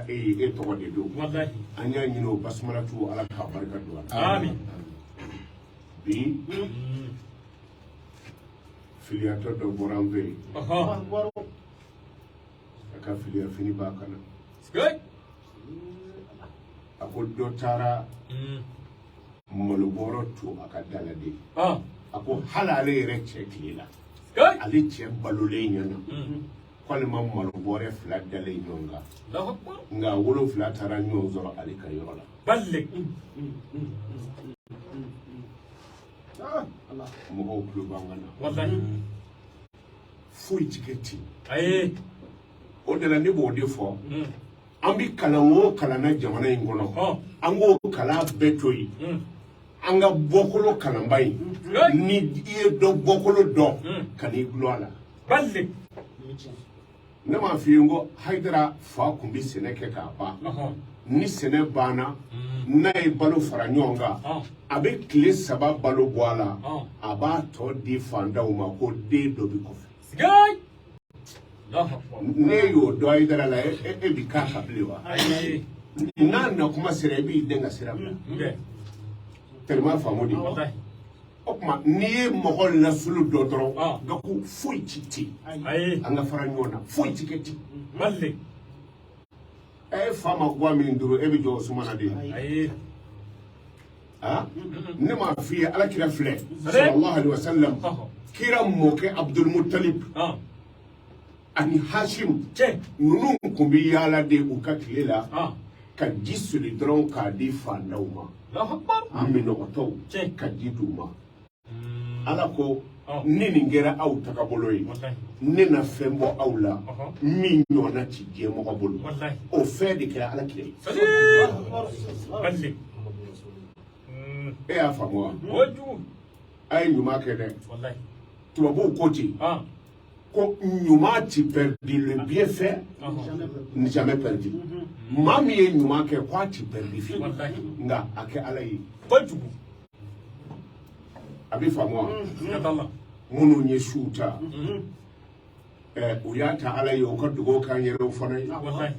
e ye, e tɔgɔ de don. Wallahi. An y'a ɲini o basumalatu, Ala k'a barika don a la. Amin. Bi filiyatɔ dɔ bɔra an fɛ yen. A ka filiya fini b'a kan na. Sikei. A ko dɔ taara malobɔrɔ to a ka da la de. A ko hali ale yɛrɛ cɛ tile la, Sikei. ale cɛ balolen ɲɛna, k'ale ma malobɔrɛ fila dalen ɲɔgɔn kan. Allahu akbar. Nka wolonfila taara ɲɔgɔn sɔrɔ ale ka yɔrɔ la. Ballik. Mɔgɔw tulo b'an kan na. Wallahi. Foyi ti kɛ ten. Ayi. O de la ne b'o de fɔ, an bɛ kalan o kalan na jamana in kɔnɔ, an k'o kalan bɛɛ to yen, an ka bɔkolo kalanba in. Ni i ye dɔ bɔkolo dɔn, ka n'i dulon a la. Ballik. Ne m'a f'i ye n ko Hayidara fa tun bɛ sɛnɛ kɛ k'a ban. Ni sɛnɛ banna, n'a ye balo fara ɲɔgɔn kan, a bɛ tile 3 balo bɔ a la, a b'a tɔ di fantanw ma ko den dɔ bɛ kɔfɛ. Sikei. Allahu akbar. Ne y'o dɔn Hayidara la, e bi k'a kan bilen wa? Ayi. N'a na kuma sera, i b'i den ka sira bila. Nge. Tellement faamu de. Wallahi. O tuma n'i ye mɔgɔ lasulu dɔ dɔrɔn, Gaku, foyi ti ten. Ayi. An ka fara ɲɔgɔn na, foyi ti kɛ ten. Ballik. E fa ma guwa min duru, e bɛ jɔ o suma na de? Ayi. Ah, ne m'a f'i ye, Ala kira filɛ, sallallahu alaihi wasallam, kira mɔkɛ Abdul Muttalib ani Hashim, Tiɲɛ. ninnu tun bɛ yaala de u ka tile la ka ji soli dɔrɔn k'a di fantanw ma. Allahu akbar. Minɔgɔtɔw, Tiɲɛ. ka ji d'u ma. Ala ko Ah. ni nin kɛra aw tagabolo ye, Wallahi. ne na fɛn bɔ aw la min ɲɔgɔnna ti diɲɛ mɔgɔ bolo. Wallahi. O fɛn de kɛra Ala kira ye. Sali. Ballik. E y'a faamu wa? Kojugu. A ye ɲuman kɛ dɛ. Wallahi. Tubabuw ko ten ko ɲuman ti perdu, le bienfait n'est jamais perdu. Maa min ye ɲuman kɛ, k'a ti perdu fiyewu. Wallahi. Nka a kɛ Ala ye. Kojugu. A bɛ faamu wa? Siga t'a la. Minnu ye suw ta, u y'a ta Ala ye, u ka dugawu k'an yɛrɛw fana ye. Wallahi.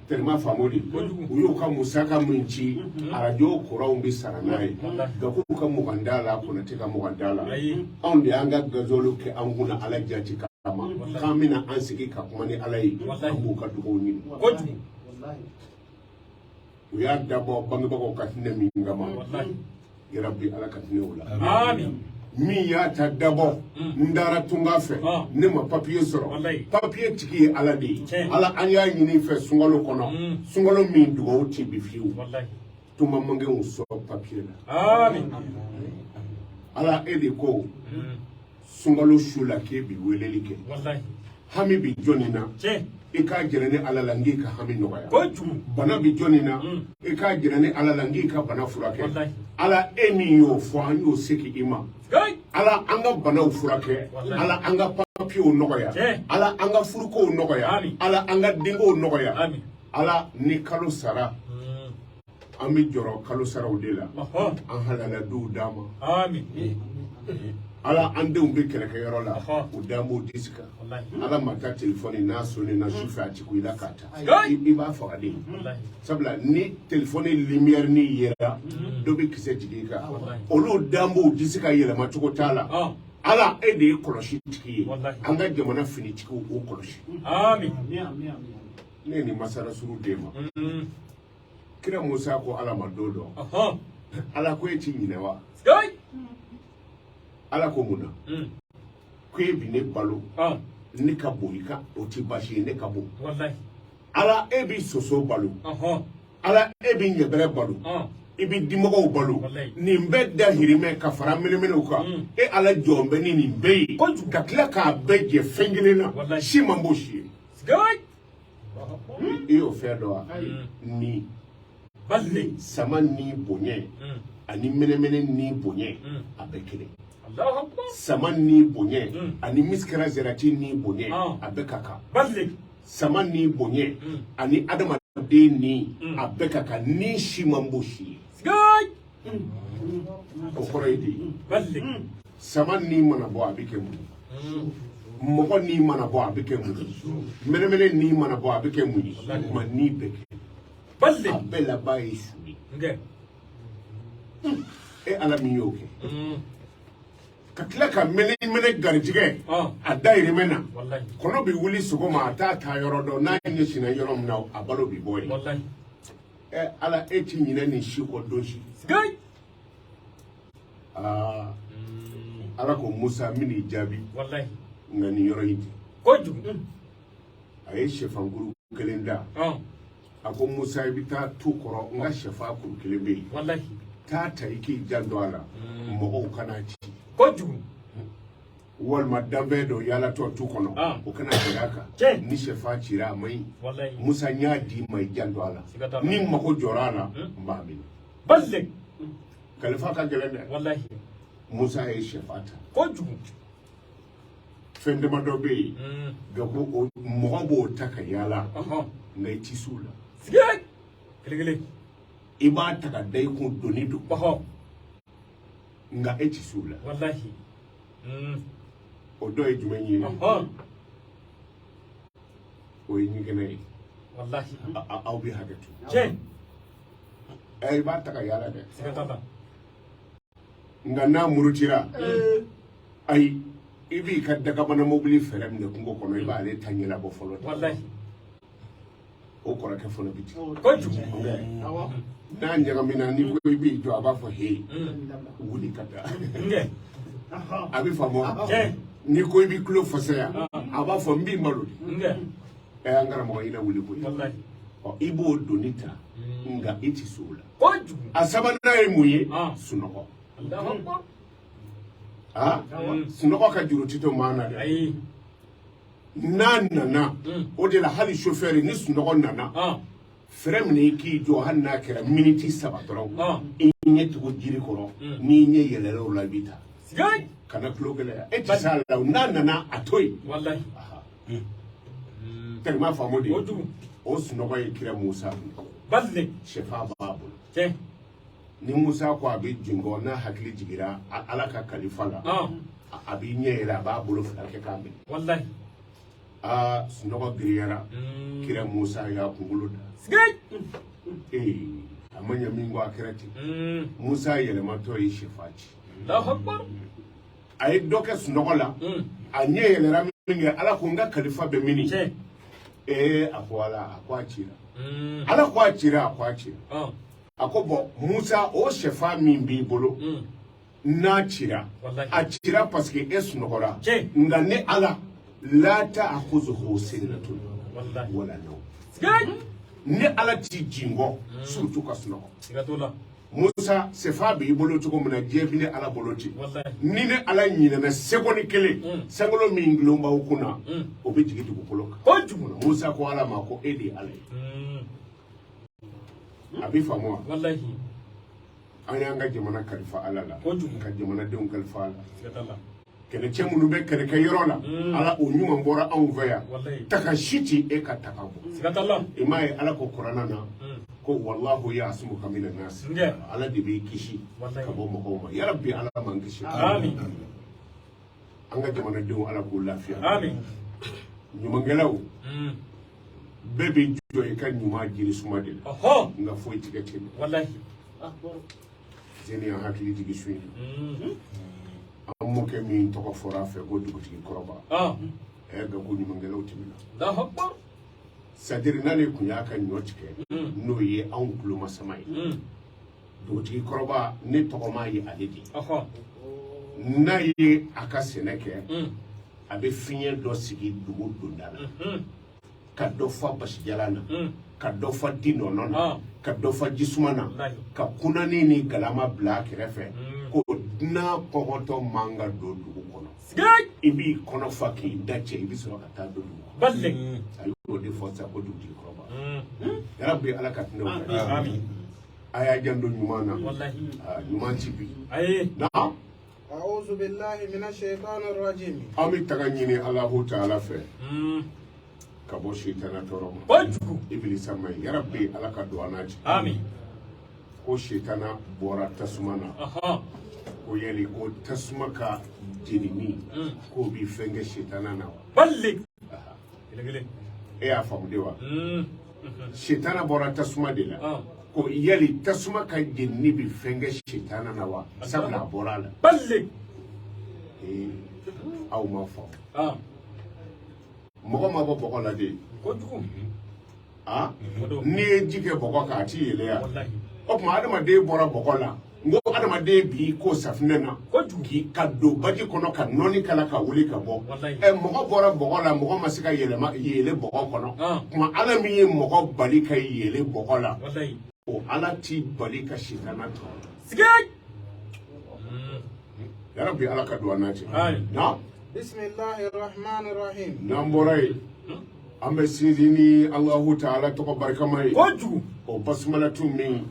Tellement faamu de. Kojugu. U y'u ka musaka min ci, arajo kuranw bɛ sara n'a ye. Wallahi. Gaku ka 20 d'a la, Konate ka 20 d'a la. Ayi. Anw de y'an ka gazɔliw kɛ an kunna Ala jati kama, k'an bɛna an sigi ka kuma ni Ala ye. Wallahi. An b'u ka dugawu ɲini. Kojugu. U y'a dabɔ bangebagaw ka hinɛ min kama, Wallahi. yarabi, Ala ka hinɛ u la. Amin. Min y'a ta dabɔ, n taara tunga fɛ, ne ma papiye sɔrɔ, Wallahi. papiye tigi ye Ala de ye. Tiɲɛ. Ala, an y'a ɲini i fɛ sunkalo kɔnɔ, sunkalo min dugawu ti bi fiyewu, Wallahi. tunga mankenw sɔn papiye la. Amin. Ala, e de ko sunkalo su la k'e bi weleli kɛ. Wallahi. Hami bi jɔnni na, Tiɲɛ. i k'a jira ne Ala la n k'i ka hami nɔgɔya. Kojugu. Bana bi jɔnni na, i k'a jira ne Ala la n k'i ka bana furakɛ. Wallahi. Ala, e min y'o fɔ, an y'o segin i ma. Sikei. Ala, an ka banaw furakɛ. Wallahi. Ala, an ka papiyew nɔgɔya. Tiɲɛ. Ala, an ka furukow nɔgɔya. Amin. Ala, an ka denkow nɔgɔya. Amin. Ala, ni kalo sara, an bɛ jɔrɔ kalo saraw de la. An halala duw d'an ma. Amin. Ala, an denw bɛ kɛlɛkɛyɔrɔ la, u d'an b'o disi kan. Wallahi. Ala ma taa telefɔni n'a sonné na su fɛ, a ti ku i la k'a ta. Sikei. I b'a faga de. Wallahi. Sabula ni telefɔni lumière ni yera, dɔ bɛ kisɛ jigin i kan. Wallahi. Olu d'an b'o disi ka yɛlɛma cogo t'a la. Ala, e de ye kɔlɔsi tigi ye. Wallahi. An ka jamana finitigiw, o kɔlɔsi. Amin. Ne ye nin masala suru d'e ma. Kira Musa ko Ala ma don dɔ, Ala ko e ti ɲinɛ wa? Sikei. Ala ko mun na? Ko e bi ne balo, ne ka bon i ka, o ti baasi ye, ne ka bon. Wallahi. Ala, e bi soso balo. Ala, e bi ɲɛbɛrɛ balo. I bi dimɔgɔw balo. Wallahi. Nin bɛɛ dahirimɛ ka fara mɛnɛmɛnɛw kan. E Ala jɔn bɛ ni nin bɛɛ ye. Kojugu. Ka tila k'a bɛɛ jɛ fɛn kelen na, Wallahi. si man b'o si ye. Sikei. I y'o fɛn dɔn wa? Ni Ballik. sama ni bonya ani mɛnɛmɛnɛ ni bonya, a bɛɛ kelen. Allahu akbar. Sama ni bonya ani misikara zerati ni bonya, a bɛɛ ka kan. Ballik. Sama ni bonya ani adamaden ni, a bɛɛ ka kan. Ni si man b'o si ye. Sikei. O kɔrɔ ye di? Ballik. Sama ni mana bɔ, a bɛ kɛ mun ye? Mɔgɔ ni mana bɔ, a bɛ kɛ mun ye? Mɛnɛmɛnɛ ni mana bɔ, a bɛ kɛ mun ye? Ma ni bɛɛ kɛ. Balli. A bɛɛ laban ye su ye. Nge. E Ala min y'o kɛ ka tila ka mɛnɛ garijɛgɛ a dayirimɛ na, Wallahi. kɔnɔ bɛ wuli sɔgɔma, a t'a taa yɔrɔ dɔn, n'a ɲɛsinna yɔrɔ min na, a balo bɛ bɔ yen. Wallahi. Ɛ Ala, e ti ɲinɛ nin si kɔ don si. Sigay. Aa, Ala ko Musa, n bɛn'i jaabi, Wallahi. nka nin yɔrɔ in tɛ. Kojugu. A ye sɛfankuru kelen da. A ko Musa, i bɛ taa tu kɔrɔ, n ka sɛfan kuru kelen bɛ yen. Wallahi. Taa ta, i k'i janto a la, mɔgɔw kana ci. Kojugu. Walima danfɛn dɔ yaalatɔ tu kɔnɔ, o kana gɛrɛ a kan. Tiɲɛ. Ni sɛfan cira, a man ɲi. Wallahi. Musa, n y'a d'i ma, i janto a la. Siga t'a la. Ni n mago jɔra a la, n b'a minɛ. Balli. Kalifa ka gɛlɛn dɛ. Wallahi. Musa ye sɛfan ta. Kojugu. Fɛn damadɔ bɛ yen, Gaku, o mɔgɔ b'o ta ka yaala, nka i ti s'u la. Sigay. Kelen kelen. I b'a ta ka da i kun, doni don, nka e ti s'u la. Wallahi. O dɔ ye jumɛn ye? O ye ɲɛgɛnɛ ye. Wallahi. Aw bɛ hakɛ to. Tiɲɛ. Ɛ, i b'a ta ka yaala dɛ, Siga t'a la. nka n'a murutira, ayi, i b'i ka dagabana mobili fɛɛrɛ minɛ kungo kɔnɔ, i b'ale ta ɲɛnabɔ fɔlɔ. Wallahi. O kɔrɔkɛ fɔlɔ bi ten. Kojugu. N'a ɲagamina, n'i ko i b'i jɔ, a b'a fɔ he, wuli ka taa. Nge. A bɛ faamu wa? Tiɲɛ. N'i ko i b'i tulo fasaya, a b'a fɔ n b'i malo de. Nge. Ɛ, an karamɔgɔ, i la wuli koyi. Wallahi. Ɔ, i b'o doni ta, nka i ti s'o la. Kojugu. A sabanan ye mun ye? Sunɔgɔ. Allahu akbar. Aa, sunɔgɔ ka juru ti to maa na dɛ. Ayi. N'a nana, o de la hali chauffeur, ni sunɔgɔ nana, fɛrɛ minɛ i k'i jɔ, hali n'a kɛra miniti 3 dɔrɔn, i ɲɛ tugu jiri kɔrɔ, n'i ɲɛ yɛlɛla o la, i bɛ taa. Sigay. Kana tulo gɛlɛya, e tɛ s'a la, n'a nana, a to yen. Wallahi. Tɛgɛma faamu de. Kojugu. O sunɔgɔ ye kira Musa minɛ. Balli. Sɛfan b'a bolo. Tiɲɛ. Ni Musa ko a bɛ jingɔ, n'a hakili jigira Ala ka kalifa la, a b'i ɲɛ yɛlɛ, a b'a bolo fila kɛ k'a minɛ. Wallahi. Aa, sunɔgɔ giriyara, kira Musa y'a kunkolo da. Sigay. Ee, a ma ɲɛ min kɔ, a kɛra ten. Musa yɛlɛmatɔ ye sɛfan ci. Allahu akbar. A ye dɔ kɛ sunɔgɔ la, a ɲɛ yɛlɛra min kɛ, Ala ko n ka kalifa bɛ mini? Tiɲɛ. Ee, a ko Ala, a ko a cira. Ala ko a cira, a ko a cira. A ko bɔn Musa, o sɛfan min b'i bolo, n'a cira, Wallahi. a cira parce que e sunɔgɔra. Tiɲɛ. Nka ne Ala, la ta'khuzuhu sinatun Wallahi. wala nawm. Sigay. Ne Ala t'i jingɔ, surtout ka sunɔgɔ. Siga t'o la. Musa, sɛfan b'i bolo cogo min na, diɲɛ bɛ ne Ala bolo ten. Wallahi. Ni ne Ala ɲinɛna sekondi kelen, sankolo min gulon b'aw kunna, o bɛ jigin dugukolo kan. Kojugu. Musa ko Ala ma ko e de ye Ala ye. A bɛ faamu wa? Wallahi. An y'an ka jamana kalifa Ala la, Kojugu. ka jamanadenw kalifa Ala. Siga t'a la. Kɛlɛcɛ minnu bɛ kɛlɛkɛyɔrɔ la, Ala, o ɲuman bɔra anw fɛ yan. Wallahi. Taka si ti e ka taka bɔ. Siga t'a la. I m'a ye, Ala ko kuranna na ko wallahu ya'simuka minan nas. Nge. Ala de b'i kisi Wallahi. ka bɔ mɔgɔw ma. Yarabi, Ala m'an kisi. Amin. An ka jamanadenw, Ala k'u lafiya. Amin. Ɲumankɛlaw bɛɛ bɛ jɔ i ka ɲuman jiri suma de la, nka foyi tigɛ tɛ. Wallahi. Zeni, y'an hakili jigin su in na, an mɔkɛ min tɔgɔ fɔra a fɛ ko dugutigi kɔrɔba. Ɛ, Gaku, ɲumankɛlaw tɛmɛna. Allahu akbar. C'est-à-dire n'ale tun y'a ka ɲɔ tigɛ, n'o ye anw kulomasama ye, dugutigi kɔrɔba, ne tɔgɔma ye ale de ye. N'a ye a ka sɛnɛ kɛ, a bɛ fiɲɛ dɔ sigi dugu donda la, ka dɔ fa basijalan na, ka dɔ fa di nɔnɔ na, ka dɔ fa jisuma na, Wallahi. ka kunani ni galama bila a kɛrɛfɛ, ko dunan kɔngɔtɔ man ka don dugu kɔnɔ. Sigay. I b'i kɔnɔ fa k'i da cɛ, i bɛ sɔrɔ ka taa don dugu kɔnɔ. Balli. A y'o de fɔ sisan ko dugutigi kɔrɔba. Yarabi, Ala ka tinɛ o fɛ. Amin. A y'a janto ɲuman na. Wallahi. Aa, ɲuman ci bi. Ayi. Naam. أعوذ بالله من الشيطان الرجيم. An bɛ taga ɲini Alahu taala fɛ ka bɔ sitana tɔɔrɔ ma. Kojugu. Ibilisa ma ɲi. Yarabi, Ala ka don an n'a cɛ. Amin. Ko sitana bɔra tasuma na. Ko yali ko tasuma ka jenini k'o bi fɛn kɛ sitana na wa? Balli. Kelen kelen. E y'a faamu de wa? Sitana bɔra tasuma de la. Ko yali tasuma ka jenini bɛ fɛn kɛ sitana na wa? Sabula a bɔra a la. Balle. Ee, aw ma fɔ. Mɔgɔ ma bɔ bɔgɔ la de. Kojugu. Ah, n'i ye ji kɛ bɔgɔ kan, a ti yɛlɛ yan. Wallahi. O tuma adamaden bɔra bɔgɔ la. N ko adamaden b'i ko safinɛ na. Kojugu. K'i ka don baji kɔnɔ ka nɔɔni k'a la ka wuli ka bɔ. Wallahi. Ɛ, mɔgɔ bɔra bɔgɔ la, mɔgɔ ma se ka yɛlɛma yɛlɛ bɔgɔ kɔnɔ. Tuma Ala min ye mɔgɔ bali ka yɛlɛ bɔgɔ la, Wallahi. o Ala t'i bali ka sitana tɔɔrɔ. Sige. Yarabi, Ala ka don an n'a cɛ. Amin. Na بسم الله الرحمن الرحيم. N'an bɔra yen, an bɛ sinsin ni Alahu Taala tɔgɔ barikama ye. Kojugu. O basumalatu min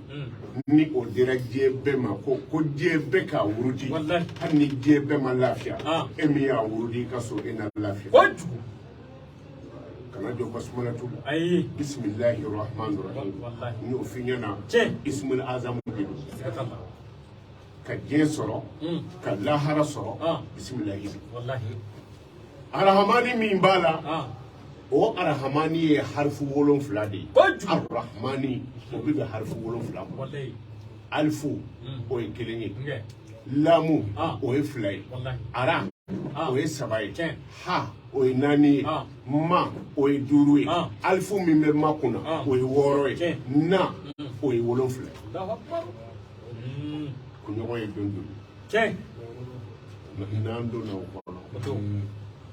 ni o dira diɲɛ bɛɛ ma, ko diɲɛ bɛɛ k'a wurudi. Wallahi. Hali ni diɲɛ bɛɛ ma lafiya, e min y'a wurudi i ka so, e na lafiya. Kojugu. Kana jɔ basumalatu la. Ayi. Bisimilahi rahmani rahim. Wallahi. N y'o f'i ɲɛna. Tiɲɛ. Ismul azamu de don. Siga t'a la. Ka diɲɛ sɔrɔ, ka lahara sɔrɔ, bisimilahi. Wallahi. Arahamani min b'a la, o arahamani ye harifu 7 de ye. Kojugu. Arahamani, o bɛ bɛn harifu 7 ma. Wallahi. Alifu, o ye 1 ye. Ngɛ. Lamu, Ah. o ye 2 ye. Wallahi. Ara, o ye 3 ye. Tiɲɛ. Ha, o ye 4 ye. Ma, o ye 5 ye. Alifu min bɛ ma kunna, o ye 6 ye. Tiɲɛ. Na, o ye 7 ye. Allahu akbar. Kunɲɔgɔn ye don joli? Tiɲɛ. N'an donna o kɔnɔ, O to.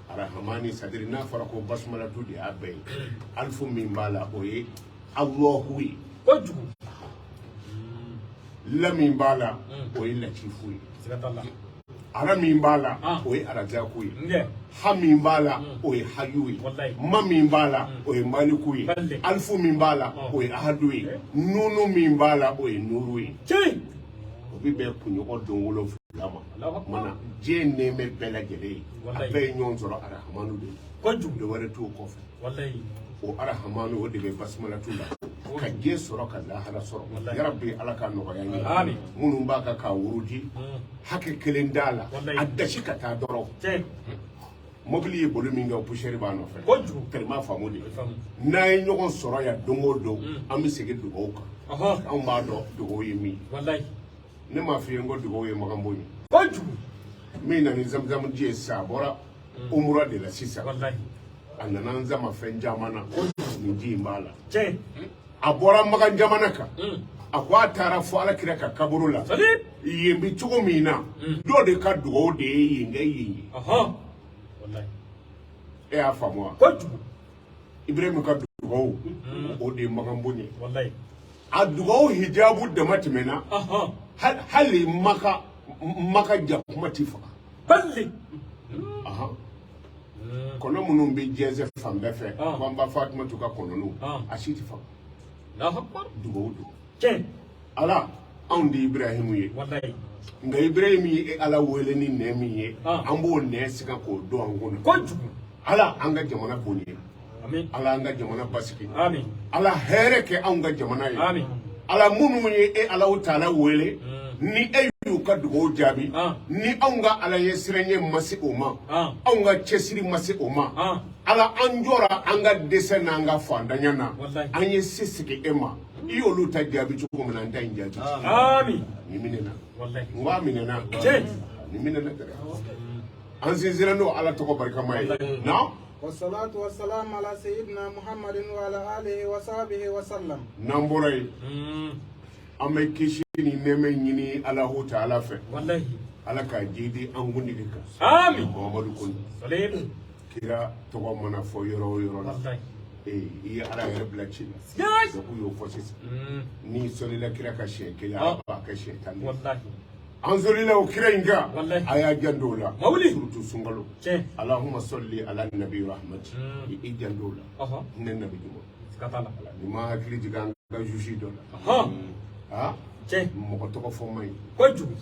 Arahamani, c'est-à-dire n'a fɔra ko basumalatu de y'a bɛɛ ye, alifu min b'a la, o ye Alahu ye. Kojugu. La min b'a la, o ye Latifu ye. Siga t'a la. Ara min b'a la, o ye Arajaku ye. Ngɛ. Ha min b'a la, o ye Hayu ye. Wallahi. Ma min b'a la, o ye Maliku ye. Balle. Alifu min b'a la, o ye Ahadu ye. Nunu min b'a la, o ye Nuru ye. Tiɲɛ. O bɛ bɛn kunɲɔgɔn don 7 ma. Allahu akbar. Mana diɲɛ nɛɛmɛ bɛɛ lajɛlen ye, a Wallahi. bɛɛ ye ɲɔgɔn sɔrɔ Arahamanu de ye. Kojugu. Dɔ wɛrɛ t'o kɔfɛ. Wallahi. O Arahamanu, o de bɛ basumalatu la, ka diɲɛ sɔrɔ, ka lahara sɔrɔ. Wallahi. Yarabi, Ala ka nɔgɔya n ye. Amin. Minnu b'a kan k'a wurudi, hakɛ kelen d'a la, Wallahi. a dasi ka taa dɔrɔn. Tiɲɛ. Mobili ye boli min kɛ, o poussière b'a nɔfɛ. Kojugu. Tellement faamu de. Faamu. N'an ye ɲɔgɔn sɔrɔ yan don o don, an bɛ segin dugawu kan. Anw b'a dɔn dugawu ye min ye. Wallahi. Ne m'a f'i ye n ko dugawu ye makanbo ye. Kojugu. Min nana ni zamzam ji ye sisan, a bɔra umura de la sisan. Wallahi. A nana n zama fɛn caman na, nin ji in b'a la. Tiɲɛ. A bɔra Makan jamana kan, a ko a taara fo Ala kira ka kaburu la. Sali. Yen bɛ cogo min na, dɔw de ka dugawu de ye yen kɛ yen ye. Wallahi. E y'a faamu wa? Kojugu. Ibrahim ka dugawu, o de ye makanbo ye. Wallahi. A dugawu hijabu dama tɛmɛna. Hali Maka jakuma ti faga. Balle. Ahan. Kɔnɔ minnu bɛ jɛnsɛn fan bɛɛ fɛ, ko an ba Fatumatu ka kɔnɔniw, a si ti faga. Allahu akbar. Dugawu don. Tiɲɛ. Ala, anw de ye Ibrahimu ye. Wallahi. Nka Ibrahim ye Ala wele ni nɛ min ye, an b'o nɛ siga k'o don an kunna. Kojugu. Ala, an ka jamana bonya. Amin. Ala, an ka jamana basigi. Amin. Ala, hɛrɛ kɛ anw ka jamana ye. Amin. Ala, minnu ye e Alahu Taala wele, ni e y'u ka dugawu jaabi, ni anw ka Ala ye siranɲɛ ma se o ma, anw ka cɛsiri ma se o ma, Ala, an jɔra an ka dɛsɛ n'an ka fantanya na, Wallahi. an ye se sigi e ma, i y'olu ta jaabi cogo min na, an ta in jaabi. Amin. Nin minɛna. Wallahi. N ko a minɛna. Tiɲɛ. Nin minɛna dɛrɛ. An sinsinna n'o Ala tɔgɔ barikama ye na. والصلاة والسلام على سيدنا محمد وعلى آله وصحبه وسلم. N'an bɔra yen, an bɛ kisi ni nɛɛmɛ ɲini Alahu Taala fɛ. Wallahi. Ala k'a jidi an kuntigi kan, Amin. Muhamadu kɔni. Sali. Kira tɔgɔ mana fɔ yɔrɔ o yɔrɔ la, Wallahi. ee, i ye Ala yɛrɛ bila ci la. Siga. Dɔw y'o fɔ sisan, n'i sɔlila kira ka siɲɛ 1, Ala b'a kɛ siɲɛ 10 ye. Wallahi. An sɔlila o kira in kan, Wallahi. a y'a janto o la. Mawuli. Surtout sunkalo. Tiɲɛ. Allahumma salli ala nabi rahmati, i janto o la. Ne nabi ɲuman. Siga t'a la. Ni ma hakili jigin an ka juge dɔ la. Ah, Tiɲɛ. mɔgɔ tɔgɔ fɔ man ɲi. Kojugu.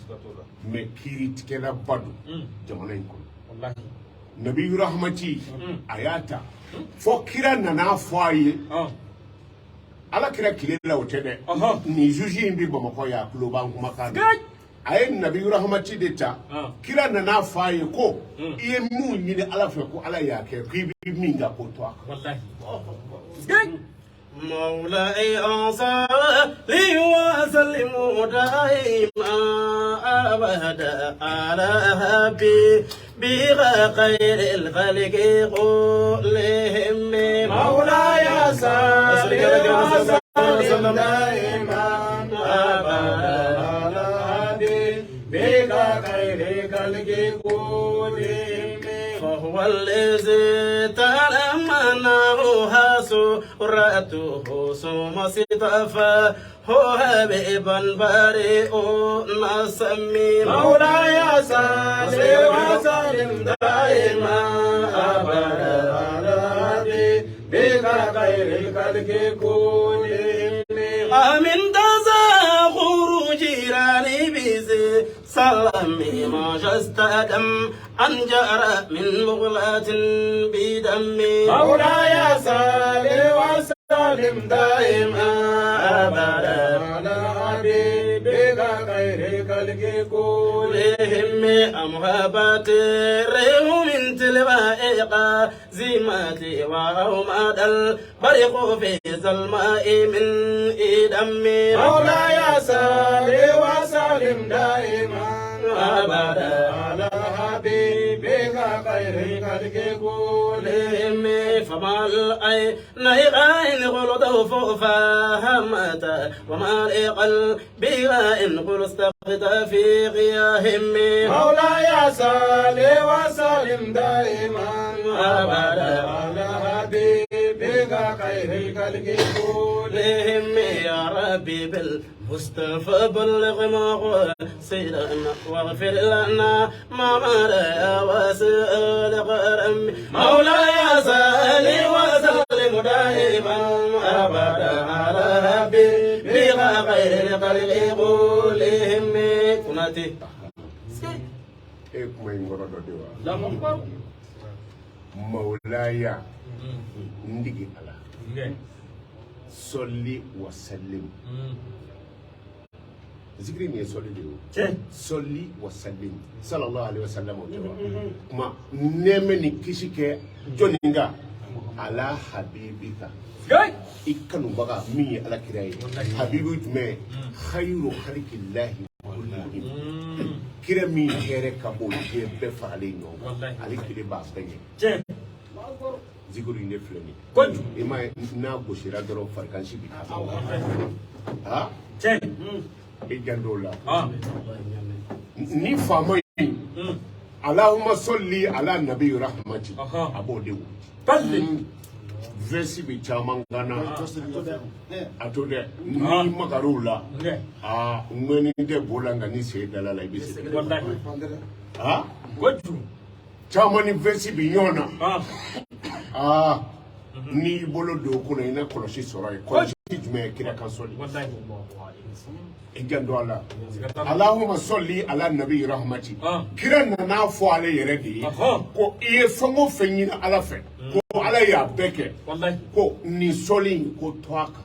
Mais kiiritigɛlaba don jamana in kɔnɔ. Wallahi. Nabi rahmati, a y'a ta fɔ kira nana fɔ a ye. Ala kira tile la, o tɛ dɛ. Nin juge in bɛ Bamakɔ yan, a tulo b'an kumakan na. Siga. A ye nabi rahmati de ta. Kira nana fɔ a ye ko i ye mun ɲini Ala fɛ, ko Ala y'a kɛ, k'i bɛ min kɛ, k'o to a kan. Wallahi. Siga. مولاي صل وسلم دائما أبدا على حبيبك خير الخلق كلهم. مولاي صل وسلم دائما أبدا على حبيبك خير الخلق كلهم. فهو الذي تعلمناها سورته ثم اصطفاه حبيبا بريء نسمي. مولاي صل وسلم دائما أبدا على حبيبك خير الخلق كلهم. آمين تزاخر جيراني بزي سلامي ما جست دم أن جرى من مغلاة بدمي. مولاي صل وسلم دائما أبدا على حبيبك خير الخلق كلهم. أمهبت الريح من تلواء قازمتي وأومد البرق في ظلماء من إدمي. مولاي صل وسلم دائما أبدا على حبيبك خير الخلق كلهم. فما العين إن غلط فهمت وما القلب إن غلط استغفت في غياهم. مولاي صل وسلم دائما أبدا على حبيبك خير الخلق كلهم. يا ربي بالمصطفى بلغ مقاصدنا واغفر لنا ما مر وسأل غرم. مولاي صل وسلم دائما أبدا على حبيبك خير الخلق كلهم. كنتي E kuma in kɔrɔ dɔ de wa? Mawulaya n digi ala sɔli wa salim. Zikiri nin ye sɔli de ye o. Sɔli wa salim sallallahu alaihi wa sallam o tɛ wa? Kuma nɛɛmɛ ni kisi kɛ jɔnni kan? Ala habibika, i kanubaga min ye ala kira ye. Habibu jumɛn? Khayru khaliqillahi kullihim. Kira min hɛrɛ ka bon diɲɛ bɛɛ faralen ɲɔgɔn kan, ale kelen b'a bɛɛ ɲɛ. Zikiri in de filɛ nin ye. I m'a ye n'a gosira dɔrɔn farikansi bi taa. Ha, i janto o la. Ni faama in Allahumma salli ala nabi rahmati, a b'o de wuli. Vɛsi bi caman gana a to dɛ, n'i magar'o la, aa ŋɔni tɛ bo la, nka ni sen dala la i bɛ segin. Aa caman ni vɛsi bi ɲɔgɔn na. Aa n'i y'i bolo don o kunna, i na kɔlɔsi sɔrɔ yen. Kɔlɔsi jumɛn ye? Kira kan sɔli. I janto a la. Allahumma salli ala nabi rahmati. Kira nana fɔ ale yɛrɛ de ye ko i ye fɛn o fɛn ɲini ala fɛ, ko ala y'a bɛɛ kɛ, ko nin sɔli in ko to a kan.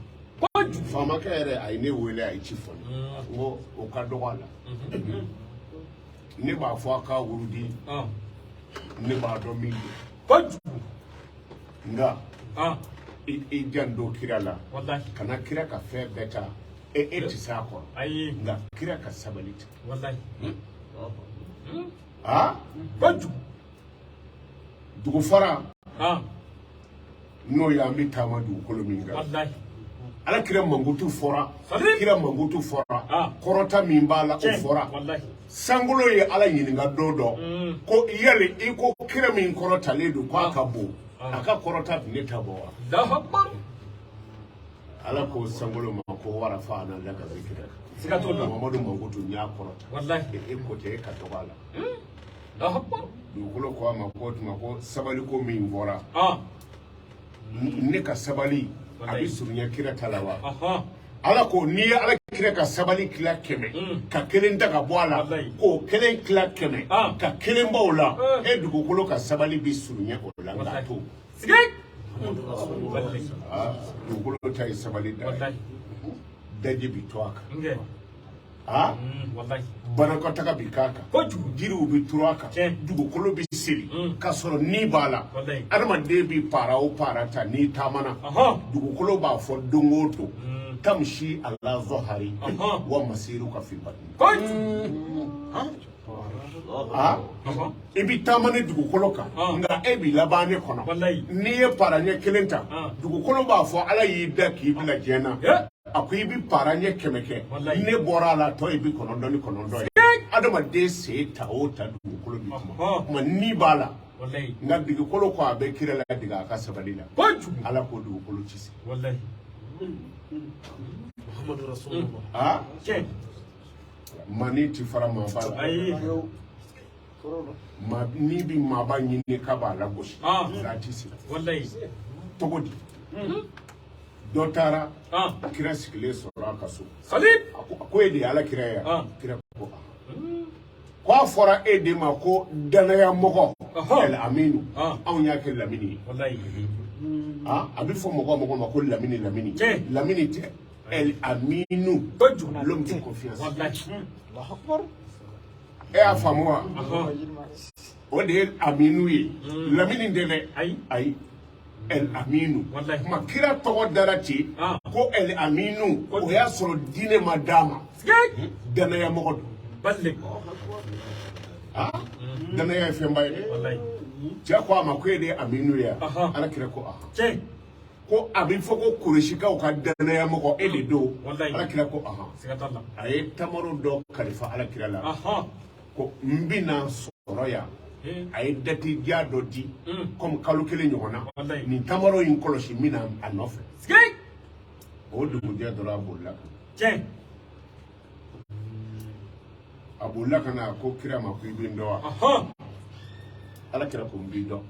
Faamakɛ yɛrɛ a ye ne wele, a ye ci fɔ ne, n ko o ka dɔgɔ a la. Ne b'a fɔ a ka wurudi, ne b'a dɔn min don, nka i janto kira la, kana kira ka fɛn bɛɛ ta. E tɛ se a kɔrɔ, nka kira ka sabali ta. Aa dugu fara n'o ye an bɛ taama dugukolo min kan, ala kira mankutu fɔra, kira mankutu fɔra, kɔrɔta min b'a la o fɔra. Sankolo ye ala ɲininka don dɔ ko yali i ko kira min kɔrɔtalen don k'a ka bon, a ka kɔrɔta tun ne ta bɔ wa? Ala ko sankolo ma ko warafa ana laka zikira. Muhammadu mankutu n y'a kɔrɔta, e ko tɛ e ka dɔgɔ a la. Dugukolo ko a ma ko tuma ko sabaliko min fɔra, ne ka sabali a bɛ surunya kira ta la wa? Ala ko n'i ye ala kira ka sabali tila 100, ka kelen ta ka bɔ a la, k'o kelen tila 100, ka kelen bɔ o la, e dugukolo ka sabali bɛ surunya o la, nka to dugukolo ta ye sabali da ye, daji bi to a kan. A Wallahi. Banakɔtaga bi k'a kan, Kojugu. jiriw bi turu a kan, Tiɲɛ. dugukolo bi seli k'a sɔrɔ ni b'a la. Wallahi. Adamaden bi para o para ta n'i taamana, dugukolo b'a fɔ don o don tamshi ala zahari wa masiruka fi batni. Kojugu. A i bi taama ni dugukolo kan, nka e b'i laban ne kɔnɔ. Wallahi. N'i ye para ɲɛ kelen ta, dugukolo b'a fɔ Ala y'i da k'i bila diɲɛ na, a ko i bi para ɲɛ 100 kɛ, Wallahi. ne bɔra a la, tɔ ye 99 ye. Adamaden sen ta o ta, dugukolo bi kuma kuma ni b'a la. Wallahi. Nka dugukolo ko a bɛ kira ladege a ka sabali la. Kojugu. Ala ko dugukolo ci se. Wallahi. Muhammadu Rasulullah. Aa. Tiɲɛ. Mani ti fara maaba la. Ayi. Ma ni bi maaba ɲini k'a b'a lagosi, za ti se. Wallahi. Cogo di? Dɔ taara kira sigilen sɔrɔ a ka so. Salib. A ko e de ye Ala kira ye? Kira ko ah, ko a fɔra e de ma ko danaya mɔgɔ, El Aminu. Anw y'a kɛ Lamini ye. Wallahi. Ah, a bɛ fɔ mɔgɔ o mɔgɔ ma ko Lamini, Lamini, Tiɲɛ. Lamini tɛ, El Aminu, Kojugu. l'homme de confiance. Wallahi. E y'a faamu wa? O de ye Aminu ye, Lamini tɛ dɛ. Ayi. Ayi, El Aminu. Wallahi. Kuma kira tɔgɔ dara ten ko El Aminu, o y'a sɔrɔ diinɛ ma d'a ma. Sigay. Danaya mɔgɔ don. Balle. Ah, danaya ye fɛnba ye dɛ. Wallahi. Cɛ ko a ma ko e de ye Aminu ye wa? Ala kira ko ahan. Tiɲɛ. Ko a bɛ fɔ ko Kurusikaw ka danaya mɔgɔ, e de don? Wallahi. Ala kira ko ahan. Siga t'a la. A ye tamaro dɔ kalifa ala kira la ko n bɛna sɔrɔ yan. A ye date ja dɔ di, comme kalo kelen ɲɔgɔn na. Wallahi. Nin tamaro in kɔlɔsi, n bɛna a nɔfɛ. Sigay. O dugujɛ dɔrɔn, a bolila ka na. Tiɲɛ. A bolila ka na, a ko kira ma ko i bɛ n dɔn wa? Ala kira ko n b'i dɔn.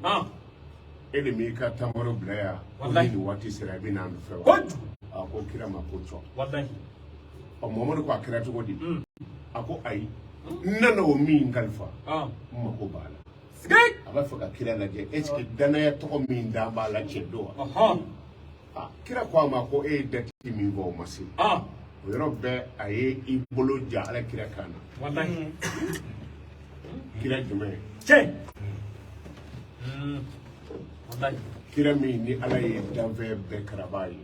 E de m'i ka tamaro bila yan ko ni Wallahi. nin waati sera, i bɛ na a nɔfɛ wa? Kojugu. A ko kira ma ko cɔ. Wallahi. Ɔ, Mamadu ko a kɛra cogo di? A ko ayi, n nana o min kalifa, n mako b'a la. Sigay. A b'a fɛ ka kira lajɛ, est ce que danaya tɔgɔ min da b'a la, cɛ don wa? Ah, kira ko a ma ko e ye date min fɔ, o ma se. O yɔrɔ bɛɛ, a ye i bolo ja ala kira kan na. Wallahi. Kira jumɛn? Tiɲɛ. Wallahi. Kira min ni Ala ye danfɛn bɛɛ karaba ye.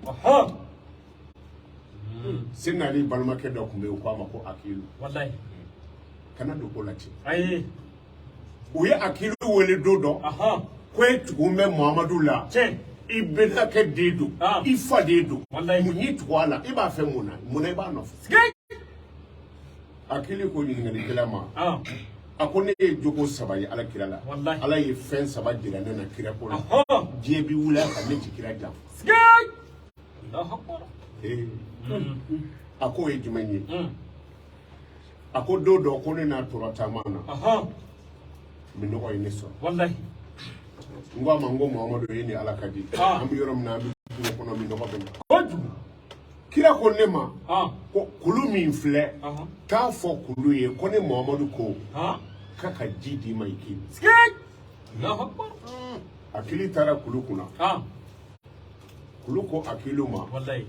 Seyidina Ali balimakɛ dɔ tun bɛ yen, u ko a ma ko Akilu. Wallahi. Kana don ko la ten. Ayi. U ye Akilu wele don dɔ ko e tugun bɛ Muhamadu la, Tiɲɛ. i bɛnakɛ den don, i fa den don. Wallahi. Mun y'i tugu a la? I b'a fɛ mun na? Mun na i b'a nɔfɛ? Sigay. Akili ko ɲininkalikɛla ma, a ko ne ye jogo saba ye ala kira la. Wallahi. Ala ye fɛn saba jira ne na kira ko la, diɲɛ bi wuli a kan, ne ti kira janfa. Sigay. Allahu akbar. Ee, a k'o ye jumɛn ye? A ko don dɔ ko ne n'a tora taama na, minɔgɔ ye ne sɔrɔ. Wallahi. N ko a ma, n ko Muhamadu, e ni Ala ka di. An bɛ yɔrɔ min na, an bɛ kungo kɔnɔ, minɔgɔ bɛ na. Kojugu. Kira ko ne ma ko kulu min filɛ, taa fɔ kulu ye ko ne Muhamadu ko k'a ka ji d'i ma i k'i min. Sigay. Allahu akbar. Akili taara kulu kunna. Kulu ko Akilu ma Wallahi.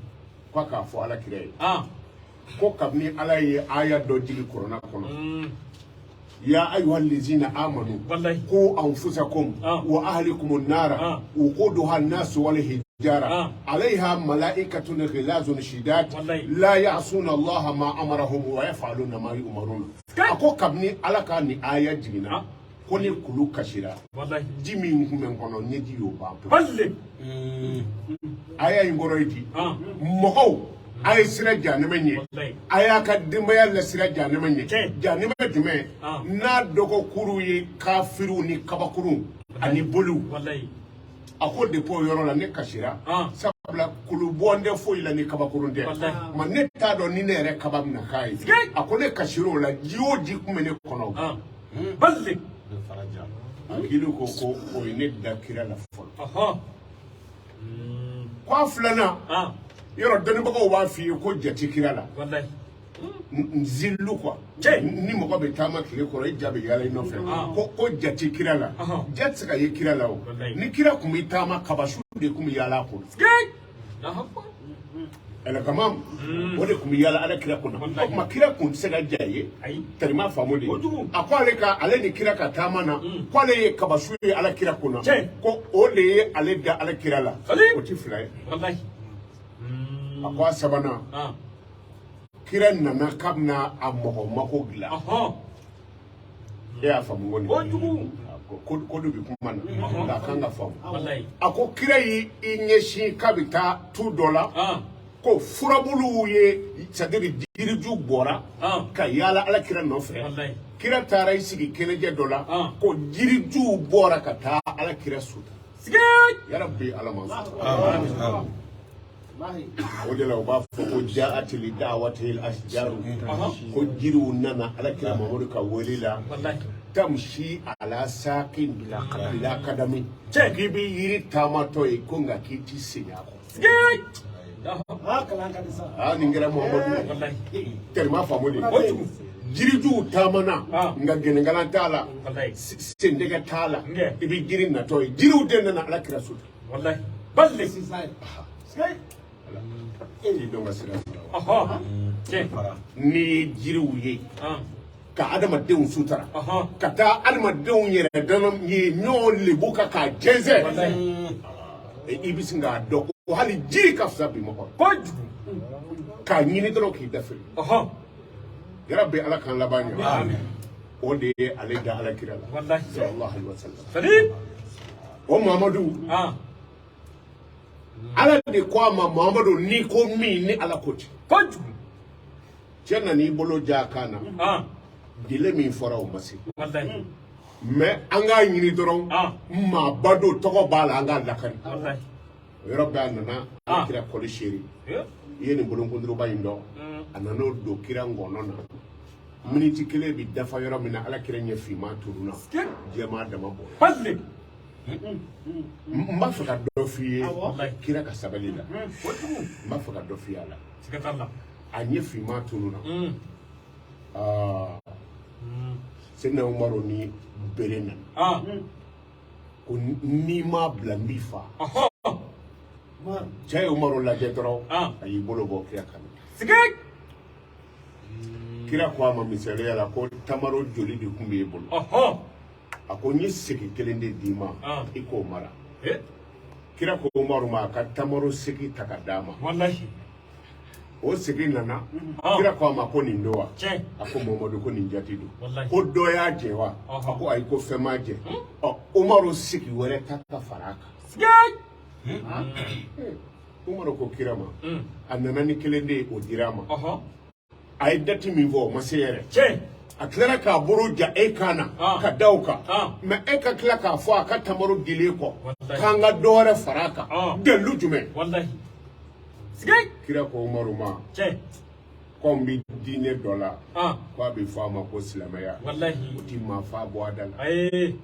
k'a k'a fɔ ala kira ye ko kabini Ala ye aya dɔ jigi kuranɛ kɔnɔ, ya ayuha lezina amanu Wallahi. qu anfusakum wa ahlikum nara wuquduha an-nasu wal hijara alayha malaikatun ghilazun shidat Wallahi. la ya'suna Allaha ma amarahum wa yaf'aluna ma yu'maruna. Sigay. A ko kabini Ala ka ni aya jiginna, ko ni kulu kasira, Wallahi. ji min kun bɛ n kɔnɔ, ɲɛji y'o ban pewu. Balle. Aya in kɔrɔ ye di? Mɔgɔw, a ye sira janɛmɛ ɲɛ, Wallahi. a y'a ka denbaya lasira janɛmɛ ɲɛ. Tiɲɛ. Janɛmɛ jumɛn? N'a dɔgɔkuruw ye kafiriw ni kabakuruw ani boliw. Wallahi. A ko depuis o yɔrɔ la, ne kasira, sabula kulubɔn tɛ foyi la ni kabakurun tɛ. Wallahi. Ma ne t'a dɔn ni ne yɛrɛ kaba bɛna k'a ye. Sigay. A ko ne kasira o la, ji o ji kun bɛ ne kɔnɔ. Balle. Akilu ko ko o ye ne da kira la fɔlɔ. Ko a filanan, yɔrɔ dɔnnibagaw b'a f'i ye ko jate kira la. Wallahi. Zilu quoi. Tiɲɛ. Ni mɔgɔ bɛ taama tile kɔrɔ, i ja bɛ yaala i nɔfɛ, ko jate kira la. Ja tɛ se ka ye kira la o. Wallahi. Ni kira tun bɛ taama, kabasu de tun bɛ yaala a kunna. Sigay. Allahu akbar. Ɛlɛkamam o de tun bɛ yaala ala kira kunna. O tuma kira kun tɛ se ka ja ye. Ayi. Tɛrima faamu de. Kojugu. A ko ale ka ale ni kira ka taama na, ko ale ye kabasu ye ala kira kunna. Tiɲɛ. Ko o de ye ale da ala kira la. Sali. O ti fila ye. Wallahi. A ko a sabanan, kira nana k'a bɛna a mɔgɔ mako dilan. E y'a faamu ko nin Kojugu. ko dɔ bɛ kuma na nka a kan ka faamu. Wallahi. A ko kira y'i ɲɛsin k'a bɛ taa tu dɔ la, ko furabuluw ye, c'est à dire jiriju bɔra ka yaala ala kira nɔfɛ. Wallahi. Kira taara i sigi kɛnɛjɛ dɔ la, ko jirijuw bɔra ka taa ala kira suta. Sige. Yarabi, ala ma sɔn o de la, u b'a fɔ ko jaatili da'watil ashjaru, ko jiriw nana ala kira Mamadu ka wele la. Wallahi. Tamshi ala saqin bila kadami. Cɛ. K'i bɛ yiri taamatɔ ye, ko nka k'i ti segin a kɔ. Sige. Aa, nin kɛra Muhamadu ye. Wallahi. Tɛrima faamu de. Kojugu. Jirijuw taamana, nka gɛnɛgalan t'a la, Wallahi. sendɛgɛ t'a la. Ngɛ. I bɛ jiri natɔ ye, jiriw de nana ala kira so. Wallahi. Balle. I dɔn ka sira sɔrɔ. Tiɲɛ. N'i ye jiriw ye ka adamadenw sutara, ka taa adamadenw yɛrɛ dama ye ɲɔgɔn lebu kan k'a jɛnsɛn, Wallahi. i bɛ sin k'a dɔn ko hali jiri ka fisa bi mɔgɔ Kojugu. k'a ɲini dɔrɔn k'i dafiri. Yarabi, ala k'an laban ɲɛ. O de ye ale da ala kira la. Wallahi. Sallallahu alaihi wasallam. Sali. O Muhamadu, ala de ko a ma: Muhamadu, n'i ko min, ni ala ko ten. Kojugu. Cɛ nan'i bolo ja a kan na, délai min fɔra, o ma se. Wallahi. Mais an k'a ɲini dɔrɔn, maaba dɔ tɔgɔ b'a la, an k'a lakari. Wallahi. O yɔrɔ bɛɛ, a nana ala kira kɔli seeri. I ye nin bolonkunduruba in dɔn, a nan'o don kira ngɔnɔ na. Miniti kelen bɛ dafa yɔrɔ min na, ala kira ɲɛ finman tununna, jɛman dama bɔ. Balle. N b'a fɛ ka dɔ f'i ye Wallahi. kira ka sabali la. Kojugu. N b'a fɛ ka dɔ f'i ye a la. Siga t'a la. A ɲɛ finman tununna. Aa, Seyidina Umaru ni bere nana ko n'i m'a bila, n b'i fa. Cɛ ye Umaru lajɛ dɔrɔn, a y'i bolo bɔ kira kan. Sige. Kira ko a ma misaliya la ko tamaro joli de tun b'e bolo? A ko n ye segi kelen de d'i ma, i k'o mara. Kira ko Umaru ma a ka tamaro segi ta ka d'a ma. Wallahi. O segi nana, kira ko a ma ko nin don wa? Tiɲɛ. A ko Mamadu, ko nin jati don. Wallahi. Ko dɔ y'a jɛ wa? A ko ayi, ko fɛn m'a jɛ. Ɔ, Umaru segi wɛrɛ ta ka fara a kan. Sige. Umaru ko kira ma, a nana ni kelen de ye, o dira a ma. A ye date min fɔ, o ma se yɛrɛ. Tiɲɛ. A tilara k'a bolo ja e kan na ka da o kan. Mais e ka tila k'a fɔ a ka tamaro dilen kɔ Wallahi. k'an ka dɔ wɛrɛ fara a kan, dalilu jumɛn? Wallahi. Sige. Kira ko Umaru ma Tiɲɛ. ko n bɛ diinɛ dɔ la, ko a bɛ fɔ a ma ko silamɛya. Wallahi. O ti maa fa bɔ a da la. Ayi.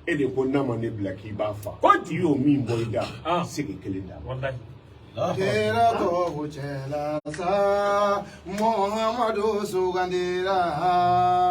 E de ko n'a ma ne bila k'i b'a fa. Kojugu. I y'o min bɔ i da, segi kelen d'a ma. Wallahi. Kira tɔgɔ cɛla sa, Muhamadu sugandira.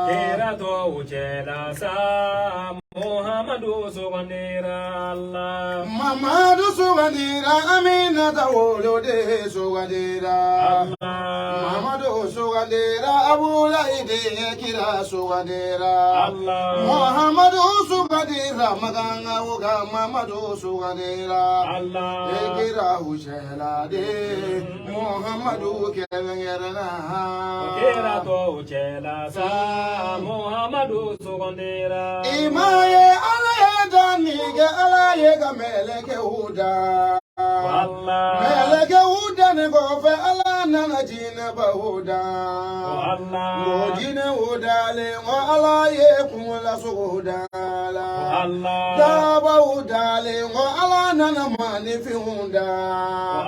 Kira tɔw cɛla sa, Muhammadu sugandira Allah. Mamadu sugandira, Aminata woloden sugandira. Allah. Mamadu sugandira, Abulayi den kira sugandira. Allah. Muhamadu sugandira, Maganga ka Mamadu sugandira. Allah. Kira cɛla de, Muhamadu kɛrɛnkɛrɛnna. Kira tɔw cɛla sa, Muhammadu sugandira. I ma ye ala ye danni kɛ, ala ye ka mɛlɛkɛw da. Allah. Mɛlɛkɛw dannen kɔfɛ, ala nana jinɛbaw da. Allah. Ngo jinɛw dalen kɔ, ala ye kungolasogow da la. Allah. Dabaw dalen kɔ, ala nana maanifinw da.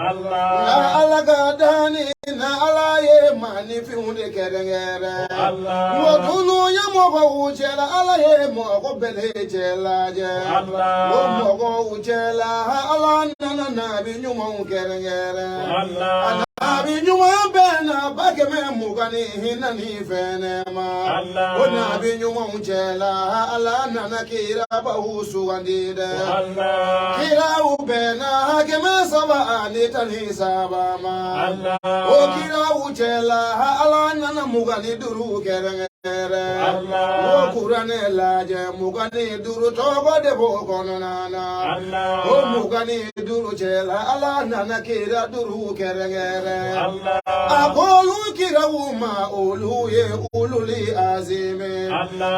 Allah. Na ala ka danni na, ala ye maanifinw de kɛrɛnkɛrɛn. Allah. Ngo tunu ye mɔgɔw cɛla, ala ye mɔgɔ bɛɛ cɛlajɛ. Allah. O mɔgɔw cɛla, ala nana nabi ɲumanw kɛrɛnkɛrɛn. Allah. Nabi ɲuman bɛɛ na 120 24 fɛnɛ ma o nabi ɲumanw cɛla Ala nana kirabaw sugandi dɛ kiraw bɛnna 313 ma o kiraw cɛla Ala nana 25 kɛrɛnkɛrɛn o kuranɛ lajɛ 25 tɔgɔ de b'o kɔnɔna na o 25 cɛla Ala nana kira 5 kɛrɛnkɛrɛn a k'olu kiraw ma olu ye ululi azimi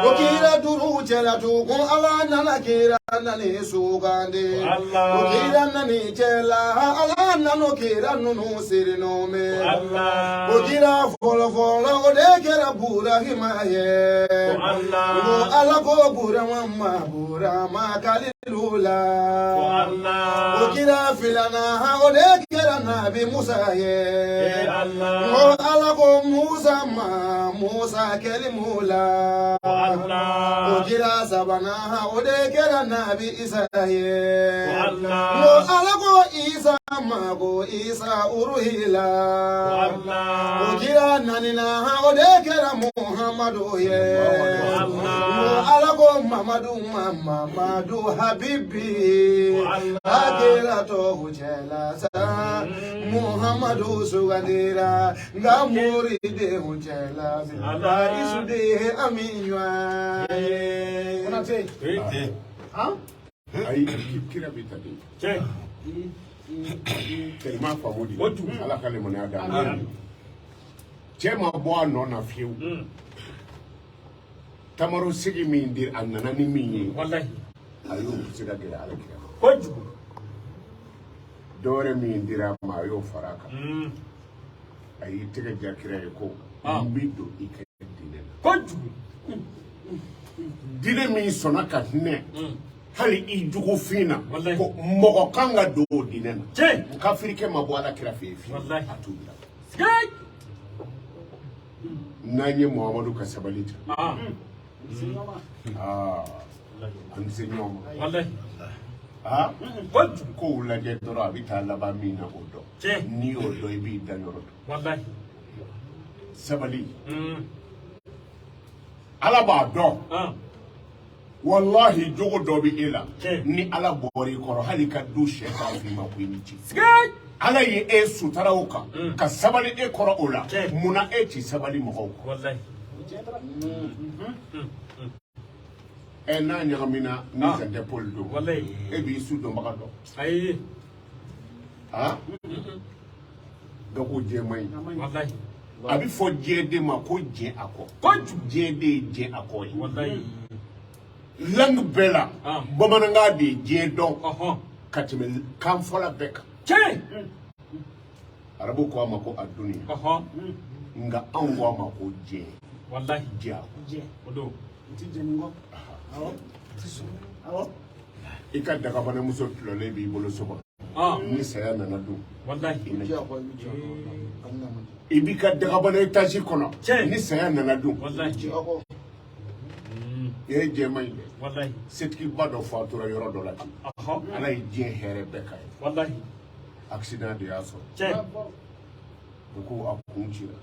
o kira 5 cɛla tugun Ala nana kira 4 sugandi o kira 4 cɛla Ala nana kira ninnu siri nɔɔmɛ o kira fɔlɔ fɔlɔ o de kɛra Burahima ye ko Ala ko Burama ma Burama kalilula o kira filanan o de kɛra Nabi Musa ye ko Ala ko Musa ma Musa kalimula o kira sabanan o de kɛra Nabi Isa ye ko Ala ko Isa ma ko Isa uruhila o kira naaninan o de kɛra Muhammadu ye ko Ala ko Mamadu ma Mamadu Habibi a kɛra tɔw cɛla sa Muhammadu sugandira nka moridenw cɛla bi Isu de ye ami ɲɔgɔn ye. Ayi kira bɛ ta de. Kelima faamu de. Ala ka limaniya d'an ma. Cɛ ma bɔ a nɔ na fiyewu. Tamaro sigi min di a nana ni min ye. A y'o se ka gɛrɛ Ala kira ma. Dɔwɛrɛ min dira a ma a y'o fara a kan. A y'i tɛgɛ ja kira ye ko n bɛ don i ka diinɛ na. Diinɛ min sɔnna ka hinɛ hali i jugufin na ko mɔgɔ kan ka don o diinɛ na. Kafirikɛ ma bɔ Ala kira fɛ yen fiyewu, a t'u bila. N'an ye Muhamadu ka sabali ta, an tɛ se ɲɔgɔn ma. Kow lajɛ dɔrɔn a bɛ taa laban min na o dɔn. N'i y'o dɔn i b'i da yɔrɔ dɔn. Sabali. Ala b'a dɔn. Walahi jogo dɔ bɛ e la ni Ala bɔra i kɔrɔ hali ka du sɛ t'a f'i ma ko i ni ce. Ala ye e sutara o kan ka sabali e kɔrɔ o la munna e ti sabali mɔgɔw kɔrɔ. Ɛ n'a ɲagamina ni santɛ Paul don e b'i su dɔnbaga dɔn. Gaku jɛman in a bɛ fɔ diɲɛ den ma ko jɛn a kɔ. Diɲɛ den ye jɛn a kɔ ye. Langue bɛɛ la bamanankan de ye diɲɛ dɔn ka tɛmɛ kan fɔla bɛɛ kan. Arabu ko a ma ko aduniya nka anw ko a ma ko diɲɛ. Diɲɛ a kɔ. I ka dagabanamuso tulɔlen b'i bolo so kɔnɔ ni saya nana don i b'i ka dagabana étage kɔnɔ ni saya nana don i ye jɛman in dɛ. Setigiba dɔ fatura yɔrɔ dɔ la ten. Ala ye diɲɛ hɛrɛ bɛɛ k'a ye. Accident de y'a sɔrɔ. U ko a kun cira.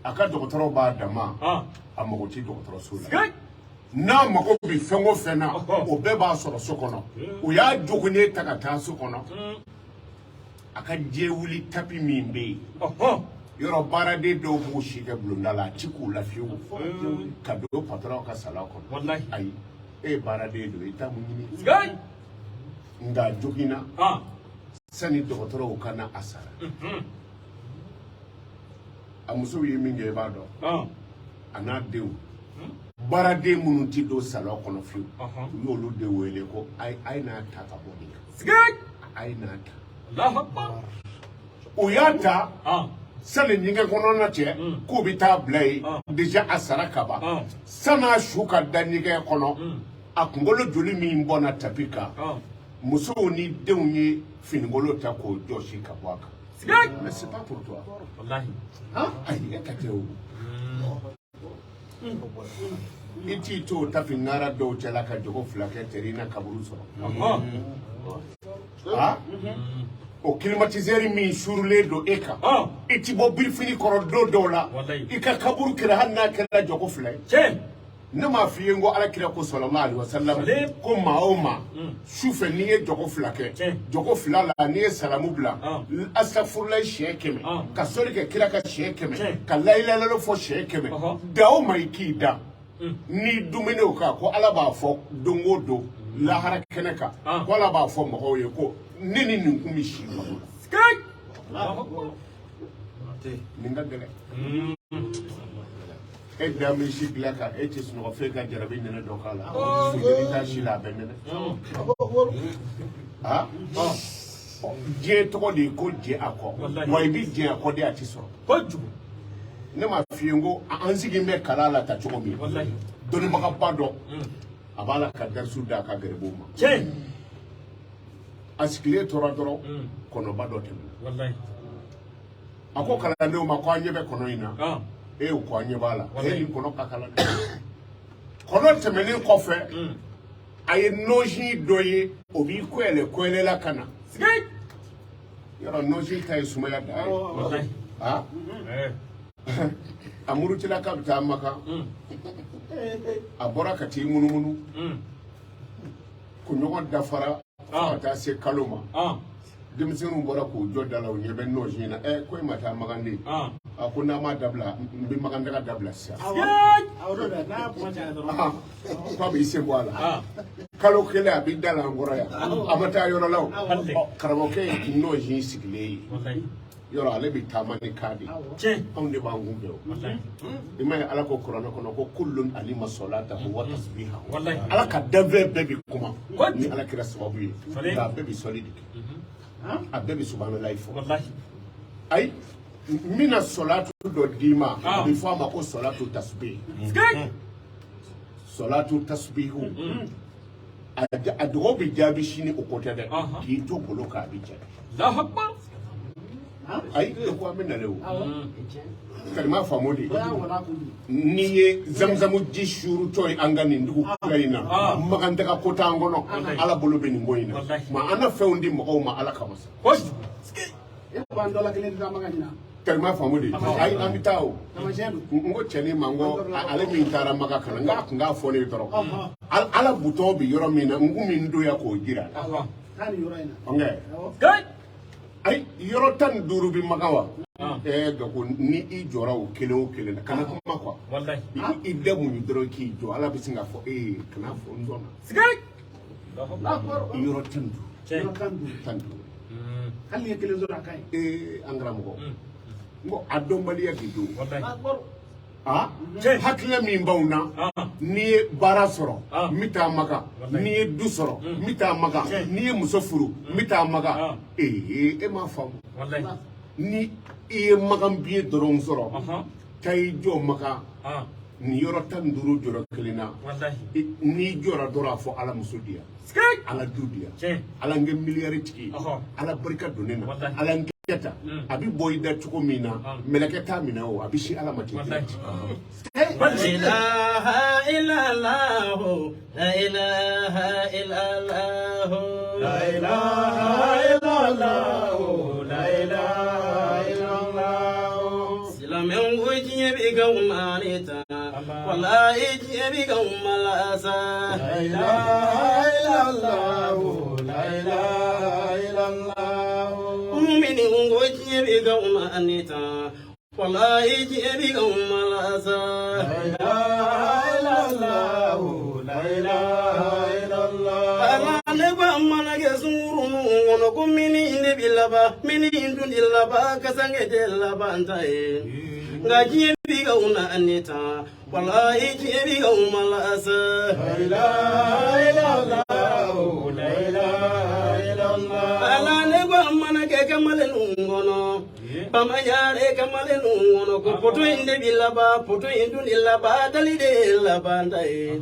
A ka dɔgɔtɔrɔ b'a dama a mago tɛ dɔgɔtɔrɔso la. N'a mago bɛ fɛn o fɛn na o bɛɛ b'a sɔrɔ so kɔnɔ. U y'a joginnen ta ka taa so kɔnɔ. A ka diɲɛ wuli tapi min bɛ yen. Yɔrɔ baaraden dɔw b'u si kɛ bulonda la a ti k'u la fiyewu ka don patɔrɔn ka sala kɔnɔ. Ayi e ye baaraden don i t'a mun ɲini. Nka a joginna sani dɔgɔtɔrɔw ka na a sara. A musow ye min kɛ i b'a dɔn. A n'a denw baaraden minnu ti don salon kɔnɔ fiyewu u y'olu de wele ko a ye n'a ta ka bɔ nin kan. A ye n'a ta. O y'a ta sani ɲɛgɛn kɔnɔna cɛ k'u bɛ taa bila yen déjà a sara ka ban san'a su ka da ɲɛgɛn kɔnɔ a kunkolo joli min bɔnna tapi kan musow ni denw ye finikolon ta k'o jɔsi ka bɔ a kan. Mais c'est pas pour toi. Ayi e ka tɛ o. I t'i to tapi ŋara dɔw cɛla ka jogo fila kɛ teri na kaburu sɔrɔ. O climatiseur min surulen don e kan, i ti bɔ birifini kɔrɔ don dɔw la, i ka kaburu kɛra hali n'a kɛra jɔko fila ye. Ne m'a f'i ye n ko ala kira ko sallallahu alaihi wasallam ko maa o maa su fɛ n'i ye jɔko fila kɛ, jɔko fila la n'i ye salamu bila, asafurulayi siɲɛ 100, ka sɔli kɛ kira ka siɲɛ 100, ka layilayilalo fɔ siɲɛ 100, da o ma i k'i da, n'i dumuni o kan, ko ala b'a fɔ don o don lahara kɛnɛ kan, ko ala b'a fɔ mɔgɔw ye ko ne ni nin kun bɛ si baro la. Nin ka gɛlɛn. E da min si dilan kan, e tɛ sunɔgɔ f'e ka jarabi nɛnɛ dɔ k'a la, funteni t'a si la, a bɛ nɛnɛ. Ah, diɲɛ tɔgɔ de ye ko jɛ a kɔ, wa i bɛ jɛ a kɔ de, a ti sɔrɔ. Ne m'a f'i ye n ko an sigi bɛ kalan la ta cogo min, dɔnnibagaba dɔ a b'a la ka darisu d'a ka garibuw ma. A sigilen tora dɔrɔn, kɔnɔba dɔ tɛmɛna. A ko kalandenw ma ko an ɲɛ bɛ kɔnɔ in na. E ko an ɲɛ b'a la. E ni kɔnɔ ka kalan dɛ. Kɔnɔ tɛmɛnen kɔfɛ, a ye nɔnsi dɔ ye, o b'i kɔyɛlɛ kɔyɛlɛla ka na. Yɔrɔ nɔnsi ta ye sumaya dan ye. Ah, a murutila k'a bɛ taa Maka. A bɔra ka t'i munumunu. Kunɲɔgɔn dafara fo ka taa se kalo ma. Denmisɛnninw bɔra k'u jɔ da la, u ɲɛ bɛ nɔnsi in na. Ɛ, ko e ma taa Makan de? A ko n'a m'a dabila, n bɛ Makan daga dabila sisan. K'a b'i sen bɔ a la. Kalo kelen a b'i da la an kɔrɔ yan. A ma taa yɔrɔ la o. Karamɔgɔkɛ ye nɔnsi sigilen ye. Yɔrɔ ale bɛ taama ni kan de ye. Anw de b'an kun bɛn o. I m'a ye ala ko kuranɛ kɔnɔ ko kullun alima salatahu wa tasbihahu. Ala ka danfɛn bɛɛ bɛ kuma ni ala kɛra sababu ye. Nka a bɛɛ bɛ sɔli de kɛ. A bɛɛ bɛ subahanallahi fɔ. Ayi, n bɛna sɔlatu dɔ d'i ma, a bɛ fɔ a ma ko sɔlatu tasbih. Sɔlatu tasbihu. A dɔgɔ bɛ jaabi sini o ko tɛ dɛ. K'i to bolo kan a bɛ jaabi. Ayi, e ko an bɛ nalen o. Kalima faamu de. N'i ye zamzamu ji suurutɔ ye an ka nin dugu kura in na, Makan daga ko t'an kɔnɔ, ala bolo bɛ nin ko in na. Ma an na fɛnw di mɔgɔw ma ala kama sa. Kalima faamu de. Ayi, an bɛ taa o. N ko cɛnin ma, n ko ale min taara Maka ka na, n k'a kun k'a fɔ ne ye dɔrɔn. Ala butɔn bɛ yɔrɔ min na, n kun min don ya k'o jira. Ayi, yɔrɔ 15 bɛ Makan wa? Gako ni i jɔra o kelen o kelen na, kana kuma quoi. I da muɲu dɔrɔn k'i jɔ, ala bɛ sin k'a fɔ e ye kana fɔ n dɔn na. Yɔrɔ 15. 15. Hali ye kelen sɔrɔ a ka ɲi. An karamɔgɔ. N ko a dɔnbaliya de don. Ah, hakilina min b'anw na, n'i ye baara sɔrɔ, n bɛ taa Maka. N'i ye du sɔrɔ, n bɛ taa Maka. N'i ye muso furu, n bɛ taa Maka. E m'a faamu. Ni i ye Makan biye dɔrɔn sɔrɔ, taa i jɔ Maka. Nin yɔrɔ 15 jɔyɔrɔ kelen na, n'i jɔra dɔrɔn a fɔ ala muso di yan, ala du di yan, ala n kɛ miliyari tigi ye, ala barika don ne na, ala n kɛ tan. A bɛ bɔ i da cogo min na, mɛlɛkɛ t'a minɛ o, a bɛ si ala ma ten. La ilaha illallah, la ilaha illallah, la ilaha illallah, la ilaha illallah. Silamɛw ko diɲɛ bɛ ka umarita, walahi diɲɛ bɛ ka umalasa. La ilaha illallah, la ilaha illallah. Mumini ko diɲɛ bɛ ka umarita, walahi diɲɛ bɛ ka umalasa. La ilaha illallah, la ilaha illallah. Ala ne ko a mana kɛ sungurun kɔnɔ ko mini de bi laban, mini dun di laban, kasange tɛ laban ta ye. Nka diɲɛ bi ka una ne tan, walahi diɲɛ bi ka umalasa. La ilaha illallah, la ilaha illallah. Ala ne ko a mana kɛ kamalenninw kɔnɔ, bamaɲare kamalenninw kɔnɔ ko poto in de bi laban, poto in dun di laban, dali de ye laban ta ye.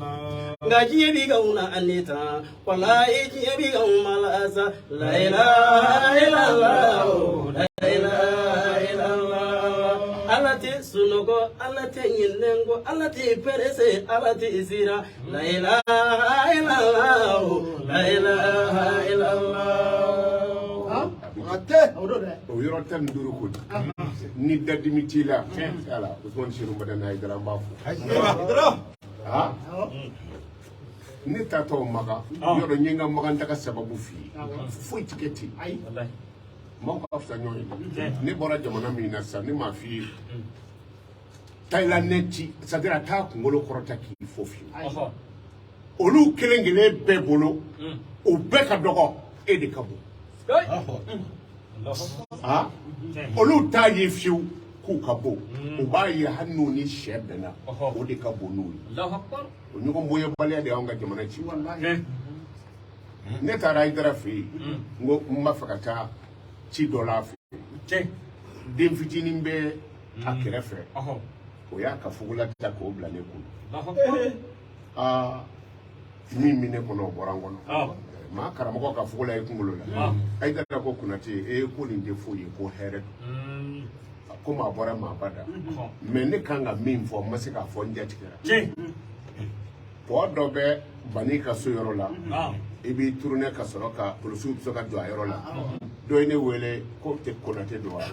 Nka diɲɛ bi ka una ne tan, walahi diɲɛ bi ka umalasa. La ilaha illallah, la ilaha illallah. Ala tɛ sunɔgɔ, ala tɛ ɲinɛ kɔ, ala tɛ perese, ala tɛ siran. La ilaha illallah, la ilaha illallah. A bɛ O yɔrɔ 15 ko di ni dadimi t'i la ala Usumani Seru Madani Hayidara an b'a fo ah ne taatɔ Makan yɔrɔ n ye n ka Makan taga sababu f'i ye foyi ti kɛ ten maaw ka fisa ɲɔgɔn ye ne bɔra jamana min na sisan ne m'a f'i ye Thaïlandais ti c'est à dire a t'a kunkolo kɔrɔta k'i fo fiyewu olu kelen kelen bɛɛ bolo o bɛɛ ka dɔgɔ e de ka bon ah olu t'a ye fiyewu k'u ka bon u b'a ye hali n'u ni sɛ bɛnna o de ka bon n'u ye o ɲɔgɔn bonyabaliya de y'anw ka jamana ci ne taara Hayidara fɛ yen n ko n b'a fɛ ka taa ci dɔ la a fɛ yen den fitinin bɛ a kɛrɛfɛ o y'a ka fugula ta k'o bila ne kun aa min bɛ ne kɔnɔ o bɔra n kɔnɔ maa karamɔgɔ ka fugula i kunkolo la Hayidara ko Konate e ko nin tɛ foyi ye ko hɛrɛ don komi a bɔra maaba da mais ne kan ka min fɔ n ma se k'a fɔ n jatigɛra pɔ dɔ bɛ Bani ka so yɔrɔ la i b'i tourner ka sɔrɔ ka polisiw bɛ se ka jɔ a yɔrɔ la dɔ ye ne wele ko tɛ Konate don wa n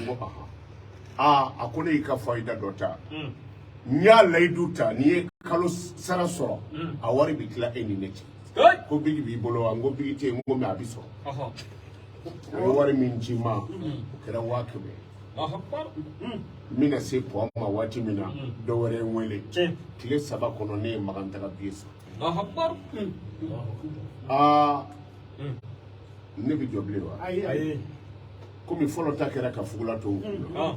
ko ahan aa a ko ne y'i ka fayida dɔ ta n y'a layidu ta n'i ye kalo sara sɔrɔ a wari bɛ tila e ni ne cɛ ko bigi b'i bolo wa n ko bigi tɛ yen n ko mais a bɛ sɔrɔ a ye wari min ci n ma o kɛra 500 ye n bɛna se pɔ ma waati min na dɔ wɛrɛ ye n wele tile 3 kɔnɔ ne ye Makan taga biye sɔrɔ aa ne bɛ jɔ bilen wa komi fɔlɔ ta kɛra ka fugula to n kun na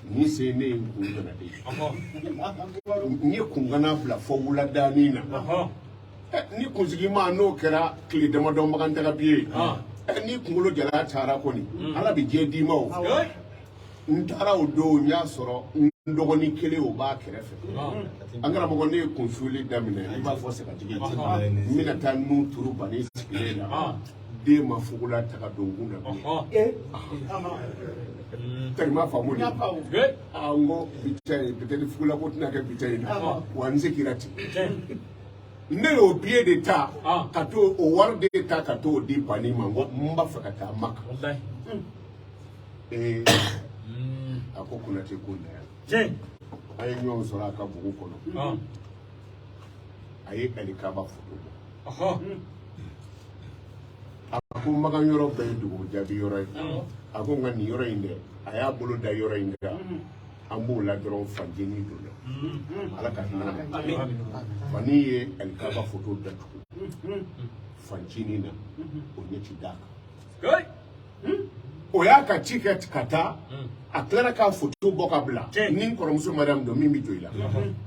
ni sen ne ye n kun gana de n ye kungana bila fɔ wuladanin na ni kunsigi ma n'o kɛra tile damadɔ Makan taga biye ni kunkolo jala taara kɔni Ala bɛ diɲɛ d'i ma o n taara o don n y'a sɔrɔ n dɔgɔnin kelen o b'a kɛrɛfɛ an karamɔgɔ ne ye kunsuli daminɛ i b'a fɔ sagatigi n bɛna taa nun turu Bani sigilen na den ma fugula ta ka don n kun na bilen tari ma faamu de aa n ko bi ta ye peut-être fugula ko tɛna kɛ bi ta in na wa n seginna ten ne y'o billet de ta ka t'o o wari de ta ka t'o di Bani ma n ko n b'a fɛ ka taa Maka ee a ko Konate ko na yan an ye ɲɔgɔn sɔrɔ a ka bugu kɔnɔ a ye alikaba foto bɔ a ko Makan yɔrɔ bɛɛ ye dugu jaabi yɔrɔ ye a ko nka nin yɔrɔ in dɛ a y'a bolo da yɔrɔ in kan an b'o la dɔrɔn fancinin donna Ala ka hinɛ na Bani ye alikaba foto datugu fancinin na o ɲɛ ti d'a kan o y'a ka ci kɛ ka taa a tilara k'a foto bɔ ka bila ni n kɔrɔmuso Mariam don min bɛ jɔ i la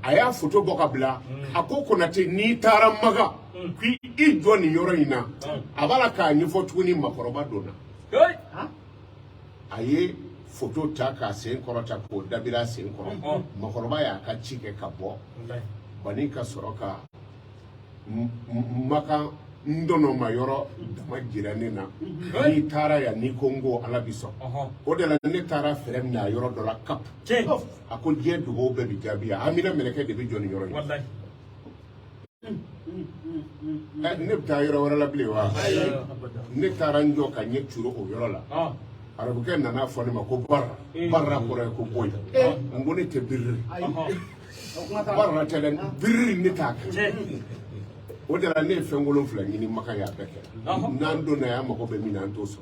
a y'a foto bɔ ka bila a ko Konate n'i taara Makan k'i i jɔ nin yɔrɔ in na a b'a la k'a ɲɛfɔ tuguni makɔrɔba donna a ye foto ta k'a sen kɔrɔta k'o dabiri a sen kɔrɔ makɔrɔba y'a ka ci kɛ ka bɔ Bani ka sɔrɔ ka Makan n dɔnɔma yɔrɔ dama jira ne na n'i taara yan n'i ko n ko Ala bi sɔn o de la ne taara fɛrɛ minɛ a yɔrɔ dɔ la kap a ko diɲɛ dugawu bɛɛ bi jaabi yan amina mɛlɛkɛ de bɛ jɔ nin yɔrɔ in ne bɛ taa yɔrɔ wɛrɛ la bilen wa ne taara n jɔ ka ɲɛ turu o yɔrɔ la arabukɛ nana fɔ ne ma ko barra barra kɔrɔ ye ko bɔ yen n ko ne tɛ biriri barra tɛ dɛ biriri ne t'a kɛ o de la ne ye fɛn 7 ɲini Makan y'a bɛɛ kɛ n'an donna yan an mago bɛ min na an t'o sɔrɔ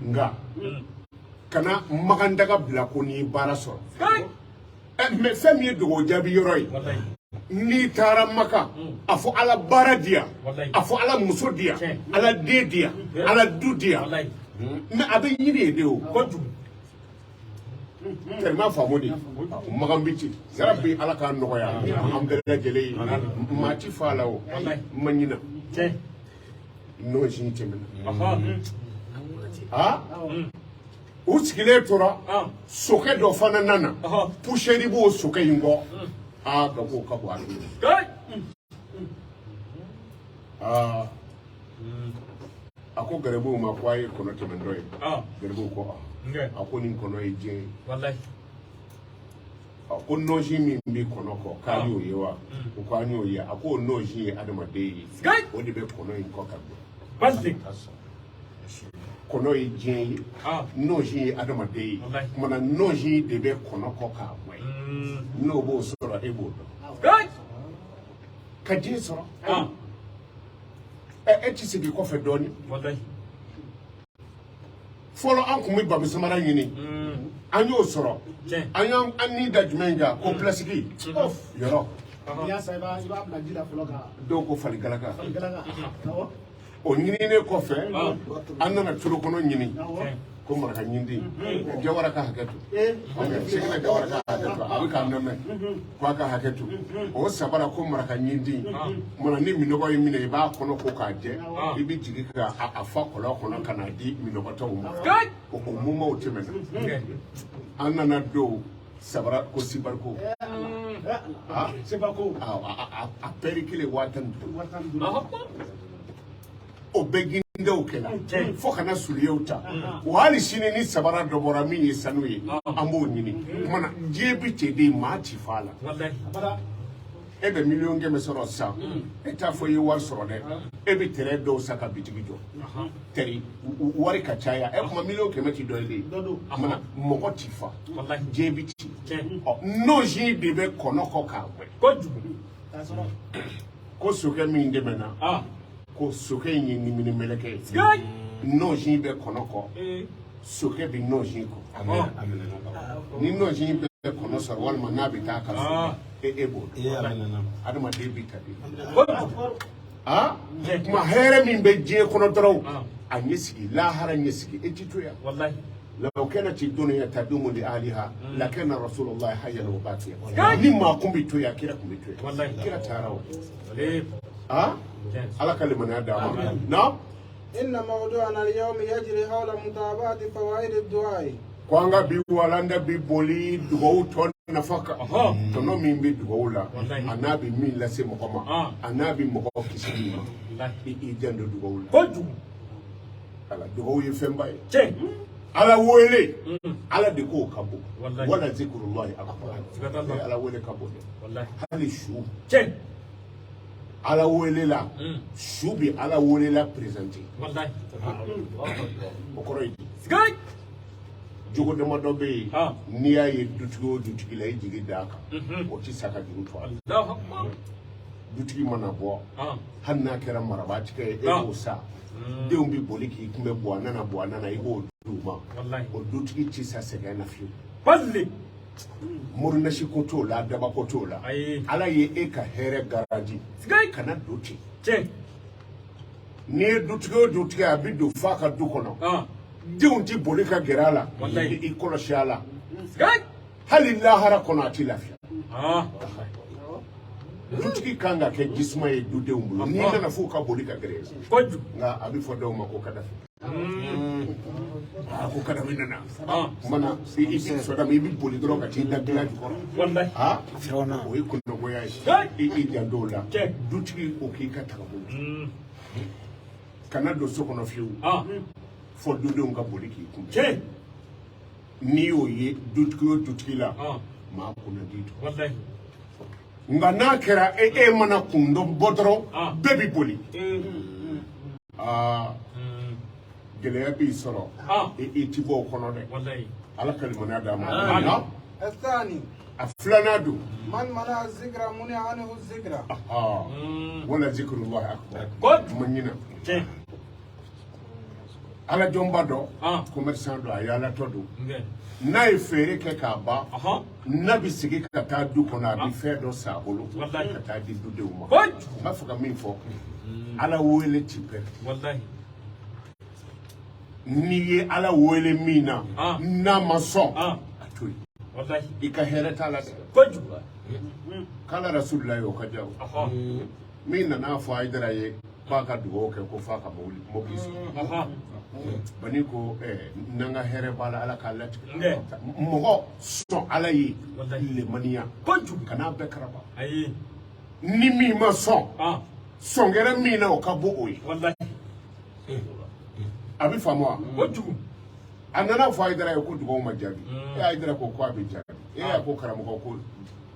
nka kana Makan daga bila ko n'i ye baara sɔrɔ mais fɛn min ye dugawu jaabi yɔrɔ ye n'i taara Makan a fɔ Ala baara di yan a fɔ Ala muso di yan Ala den di yan Ala du di yan mais a bɛ ɲini yen de o tɛrɛma faamu de Makan bi ci yarabi Ala k'a nɔgɔya an bɛɛ lajɛlen ye maa ti fa la o ma ɲina nɔnsi tɛmɛna aa u sigilen tora sokɛ dɔ fana nana poussière b'o sokɛ in kɔ aa Gago ka bɔ hakili aa a ko garibuw ma ko a ye kɔnɔ tɛmɛntɔ ye garibuw ko a ko nin kɔnɔ ye diɲɛ ye a ko nɔnsi min bɛ kɔnɔ kɔ k'a y'o ye wa u ko an y'o ye a ko o nɔnsi ye adamaden ye o de bɛ kɔnɔ in kɔ ka bila. Kɔnɔ ye diɲɛ ye, nɔnsi ye adamaden ye. Kumana nɔnsi de bɛ kɔnɔ kɔ k'a gɛn. N'o b'o sɔrɔ, e b'o dɔn ka diɲɛ sɔrɔ. Ɛ, e ti segin kɔfɛ dɔɔnin? Fɔlɔ an tun bɛ babi samara ɲini, an y'o sɔrɔ. An y'an an ni da jumɛn kan ko pilasiki yɔrɔ? N'i y'a san, i b'a bila ji la fɔlɔ ka Dɔw ko fali galaka. Fali galaka, awɔ. O ɲininen kɔfɛ, an nana tulu kɔnɔ ɲini ko maraka ɲindi. Jawara ka hakɛ to, Sekina Jawara ka hakɛ to, a bɛ k'an lamɛn ko a ka hakɛ to. O sabara ko maraka ɲindi mana ni minɔgɔ ye minɛ, i b'a kɔnɔ ko k'a jɛ, i bɛ jigin ka a fa kɔlɔn kɔnɔ ka n'a di minɔgɔtɔw ma. O mumaw tɛmɛna. An nana don sabara ko sibariko. Ah. Sebako. A pɛri kelen 15,000. 15,000. O bɛɛ gindaw kɛla fo kana suliyew ta. Wa hali sini ni sabara dɔ bɔra min ye sanu ye, an b'o ɲini. Kumana diɲɛ bi ten de, maa ti fa la. Abada. E bɛ 100 000 000 sɔrɔ sisan, e t'a fɔ i ye wari sɔrɔ dɛ. E bɛ tɛrɛ dɔw san ka bitigi jɔ tɛri wari ka caya. E kuma 100 000 000 ti dɔ ye de. Dɔ don. Kumana mɔgɔ ti fa, diɲɛ bi ci. Ɔ, nɔnsi de bɛ kɔnɔ kɔ k'a gɛn. K'a sɔrɔ. Ko sokɛ min dɛmɛna, ko sokɛ in ye nimini mɛlɛkɛ ye. Nɔnsi bɛ kɔnɔ kɔ, sokɛ bɛ nɔnsi kɔ. Ni nɔnsi bɛ kɔnɔ sɔrɔ walima n'a bɛ taa ka so, e b'o dɔn. Adamaden bi ta de. Aa, kuma hɛrɛ min bɛ diɲɛ kɔnɔ dɔrɔn, a ɲɛsigi lahara, ɲɛsigi e ti to yan. لو كانت الدنيا تدوم لأهلها لكان رسول الله حيا وباقيا. Ni maa kun bɛ to yan, kira kun bɛ to yan. Kira taara o. Ah, Ala ka limaniya d'a ma na. إن موضوعنا اليوم يجري حول متابعة فوائد الدعاء. Ko an ka bi walanda bi boli dugawu tɔ nafa kan, tɔnɔ min bɛ dugawu la, a n'a bɛ min lase mɔgɔ ma, a n'a bɛ mɔgɔ kisi min ma. I janto dugawu la. Ala dugawu ye fɛnba ye. Ala wele, Ala de k'o ka bon. ولذكر الله أكبر. Ala wele ka bon dɛ. Hali su, Ala wele la, su bɛ Ala wele la présenté. O kɔrɔ ye di? Jogo damadɔ bɛ yen, n'i y'a ye dutigi o dutigi la, i jigi d'a kan, o ti sa ka juru to a la. Dutigi mana bɔ, hali n'a kɛra marabaa tigɛ ye, e b'o sa. Denw bɛ boli k'i kunbɛ, bɔ a nana, bɔ a nana, i b'o d'u ma. O dutigi ti sa sɛgɛn na fiyewu. Morinasi ko t'o la, dabako t'o la. Ala ye e ka hɛrɛ garanti, kana don ten. N'i ye dutigi o dutigi, a bɛ don f'a ka du kɔnɔ, denw ti boli ka gɛrɛ a la. I kɔlɔsi a la, hali lahara kɔnɔ a ti lafiya. Dutigi kan ka kɛ jisuma ye dudenw bolo. N'i nana, f'u ka boli ka gɛrɛ i la. Nka a bɛ fɔ dɔw ma ko Kadafi. Aa, ko Kadafi nana. Kumana i bɛ sɔdama, i bɛ boli dɔrɔn ka t'i da dilan jukɔrɔ. Aa, o ye kunnagoya ye. I janto o la. Dutigi, o k'i ka tagabolo. Kana don so kɔnɔ fiyewu fɔ dudenw ka boli k'i kunbɛn. N'i y'o ye dutigi o dutigi la, maa kunnadi don. Nka n'a kɛra e mana kun dɔ bɔ dɔrɔn, bɛɛ bɛ boli. Aa, gɛlɛya b'i sɔrɔ, i ti bɔ o kɔnɔ dɛ. Ala ka limaniya d'a ma na. الثاني. A filanan don. من منع الذكر منع عنه الذكر. ولذكر الله أكبر. Ma ɲina Ala jɔnba dɔ, commerçant dɔ, a yaalatɔ don. N'a ye feere kɛ k'a ban, n'a bɛ segin ka taa du kɔnɔ, a bɛ fɛn dɔ san a bolo ka taa di dudenw ma. N b'a fɛ ka min fɔ, Ala wele ti pɛrɛn. N'i ye Ala wele min na, n'a ma sɔn, a to yen. I ka hɛrɛ t'a la dɛ. K'ala rasulila ye o ka diya. O min nana fɔ Hayidara ye k'a ka dugawu kɛ ko f'a ka mobili sɔrɔ, bani ko n'an ka hɛrɛ b'a la, Ala k'a latigɛ. Mɔgɔ sɔn Ala ye, lemaniya kan'a bɛɛ karaba. Ni min ma sɔn, sɔn kɛra min na, o ka bɔ o ye. A bɛ faamu wa? A nana fɔ Hayidara ye ko dugawu ma jaabi. E Hayidara ko a bɛ jaabi. E y'a ko karamɔgɔ ko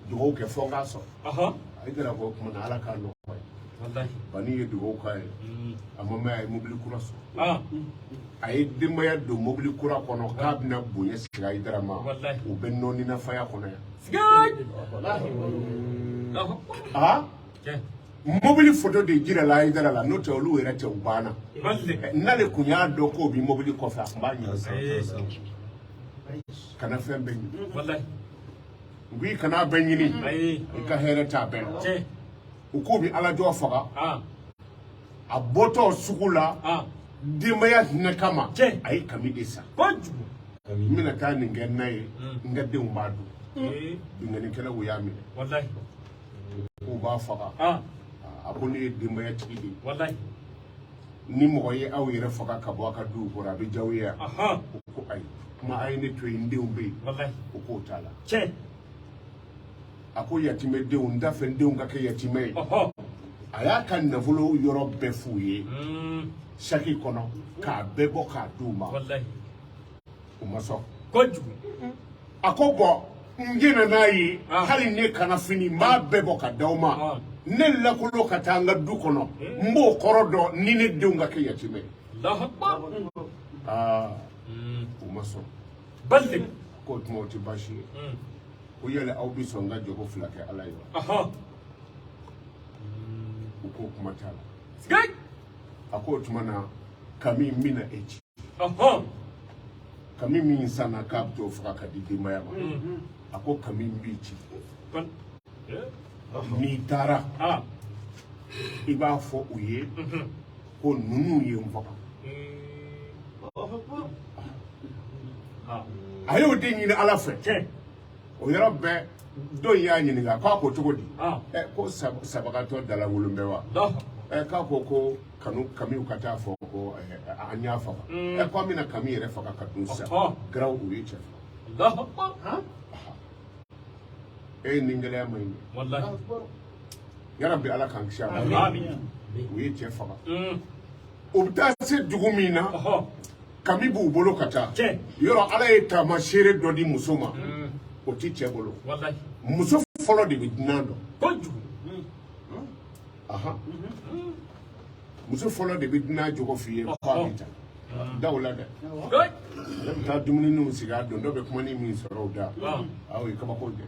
dugawu kɛ fɔ n k'a sɔrɔ. Hayidara ko o tuma na, Ala k'a nɔgɔya. Bani ye dugawu k'a ye, a ma mɛn, a ye mobili kura sɔrɔ. A ye denbaya don mobili kura kɔnɔ k'a bɛna bonya sigi Hayidara ma. U bɛ nɔɔni na faya kɔnɔ yan. Aa, mobili foto de jirala Hayidara la, n'o tɛ olu yɛrɛ tɛ, u banna. N'ale kun y'a dɔn k'o bɛ mobili kɔfɛ, a tun b'a ɲini. Kana fɛn bɛɛ ɲini, n ko i kana bɛɛ ɲini, i ka hɛrɛ t'a bɛɛ la. U k'u bɛ alajɔ faga. A bɔtɔ sugu la, denbaya hinɛ kama, a ye kami de san. N bɛna taa nin kɛ n'a ye, n ka denw b'a dun. Binkannikɛlaw y'a minɛ k'u b'a faga. A ko ne ye denbaya tigi de ye. Ni mɔgɔ ye aw yɛrɛ faga ka bɔ aw ka duw kɔrɔ, a bɛ diya aw ye yan? U ko ayi, kuma a ye ne to yen, n denw bɛ yen. U k'o t'a la. A ko yatimɛdenw, n t'a fɛ n denw ka kɛ yatimɛ ye. A y'a ka nafolo yɔrɔ bɛɛ f'u ye saki kɔnɔ, k'a bɛɛ bɔ k'a d'u ma. U ma sɔn. A ko bɔn, n jɛnna n'a ye, hali ne kana fini, n b'a bɛɛ bɔ ka d'aw ma. Ne lakolo ka taa n ka du kɔnɔ, n b'o kɔrɔ dɔn ni ne denw ka kɛ yatimɛ ye. Aa, u ma sɔn. K'o tuma o tɛ baasi ye. Ko yali aw bɛ sɔn n ka jɔko fila kɛ Ala ye wa? U k'o kuma t'a la. A k'o tuma na, kami n bɛna e ci. Kami min sanna k'a bɛ t'o faga ka di denbaya ma, a ko kami n b'i ci. N'i taara, i b'a fɔ u ye ko ninnu ye n faga. A y'o de ɲini Ala fɛ. O yɔrɔ bɛɛ, dɔ in y'a ɲininka k'a ko cogo di? Ko sabagatɔ dala wolon bɛ wa? K'a ko kanu kamiw ka taa fɔ ko an y'a faga. Ko an bɛna kami yɛrɛ faga ka dun sisan. Garaw, u ye cɛ faga. E nin gɛlɛya ma ɲi. Yarabi, Ala k'an kisi a ma. U ye cɛ faga. U bɛ taa se dugu min na, kami b'u bolo ka taa yɔrɔ, Ala ye taamaseere dɔ di muso ma, o ti cɛ bolo. Muso fɔlɔ de bɛ dunan dɔn. Muso fɔlɔ de bɛ dunan jogo f'i ye k'a bɛ tan da o la dɛ. Ale bɛ taa dumuniw sigi, a don dɔ bɛ kuma ni min sɔrɔ o da, aw ye kabako dɛ.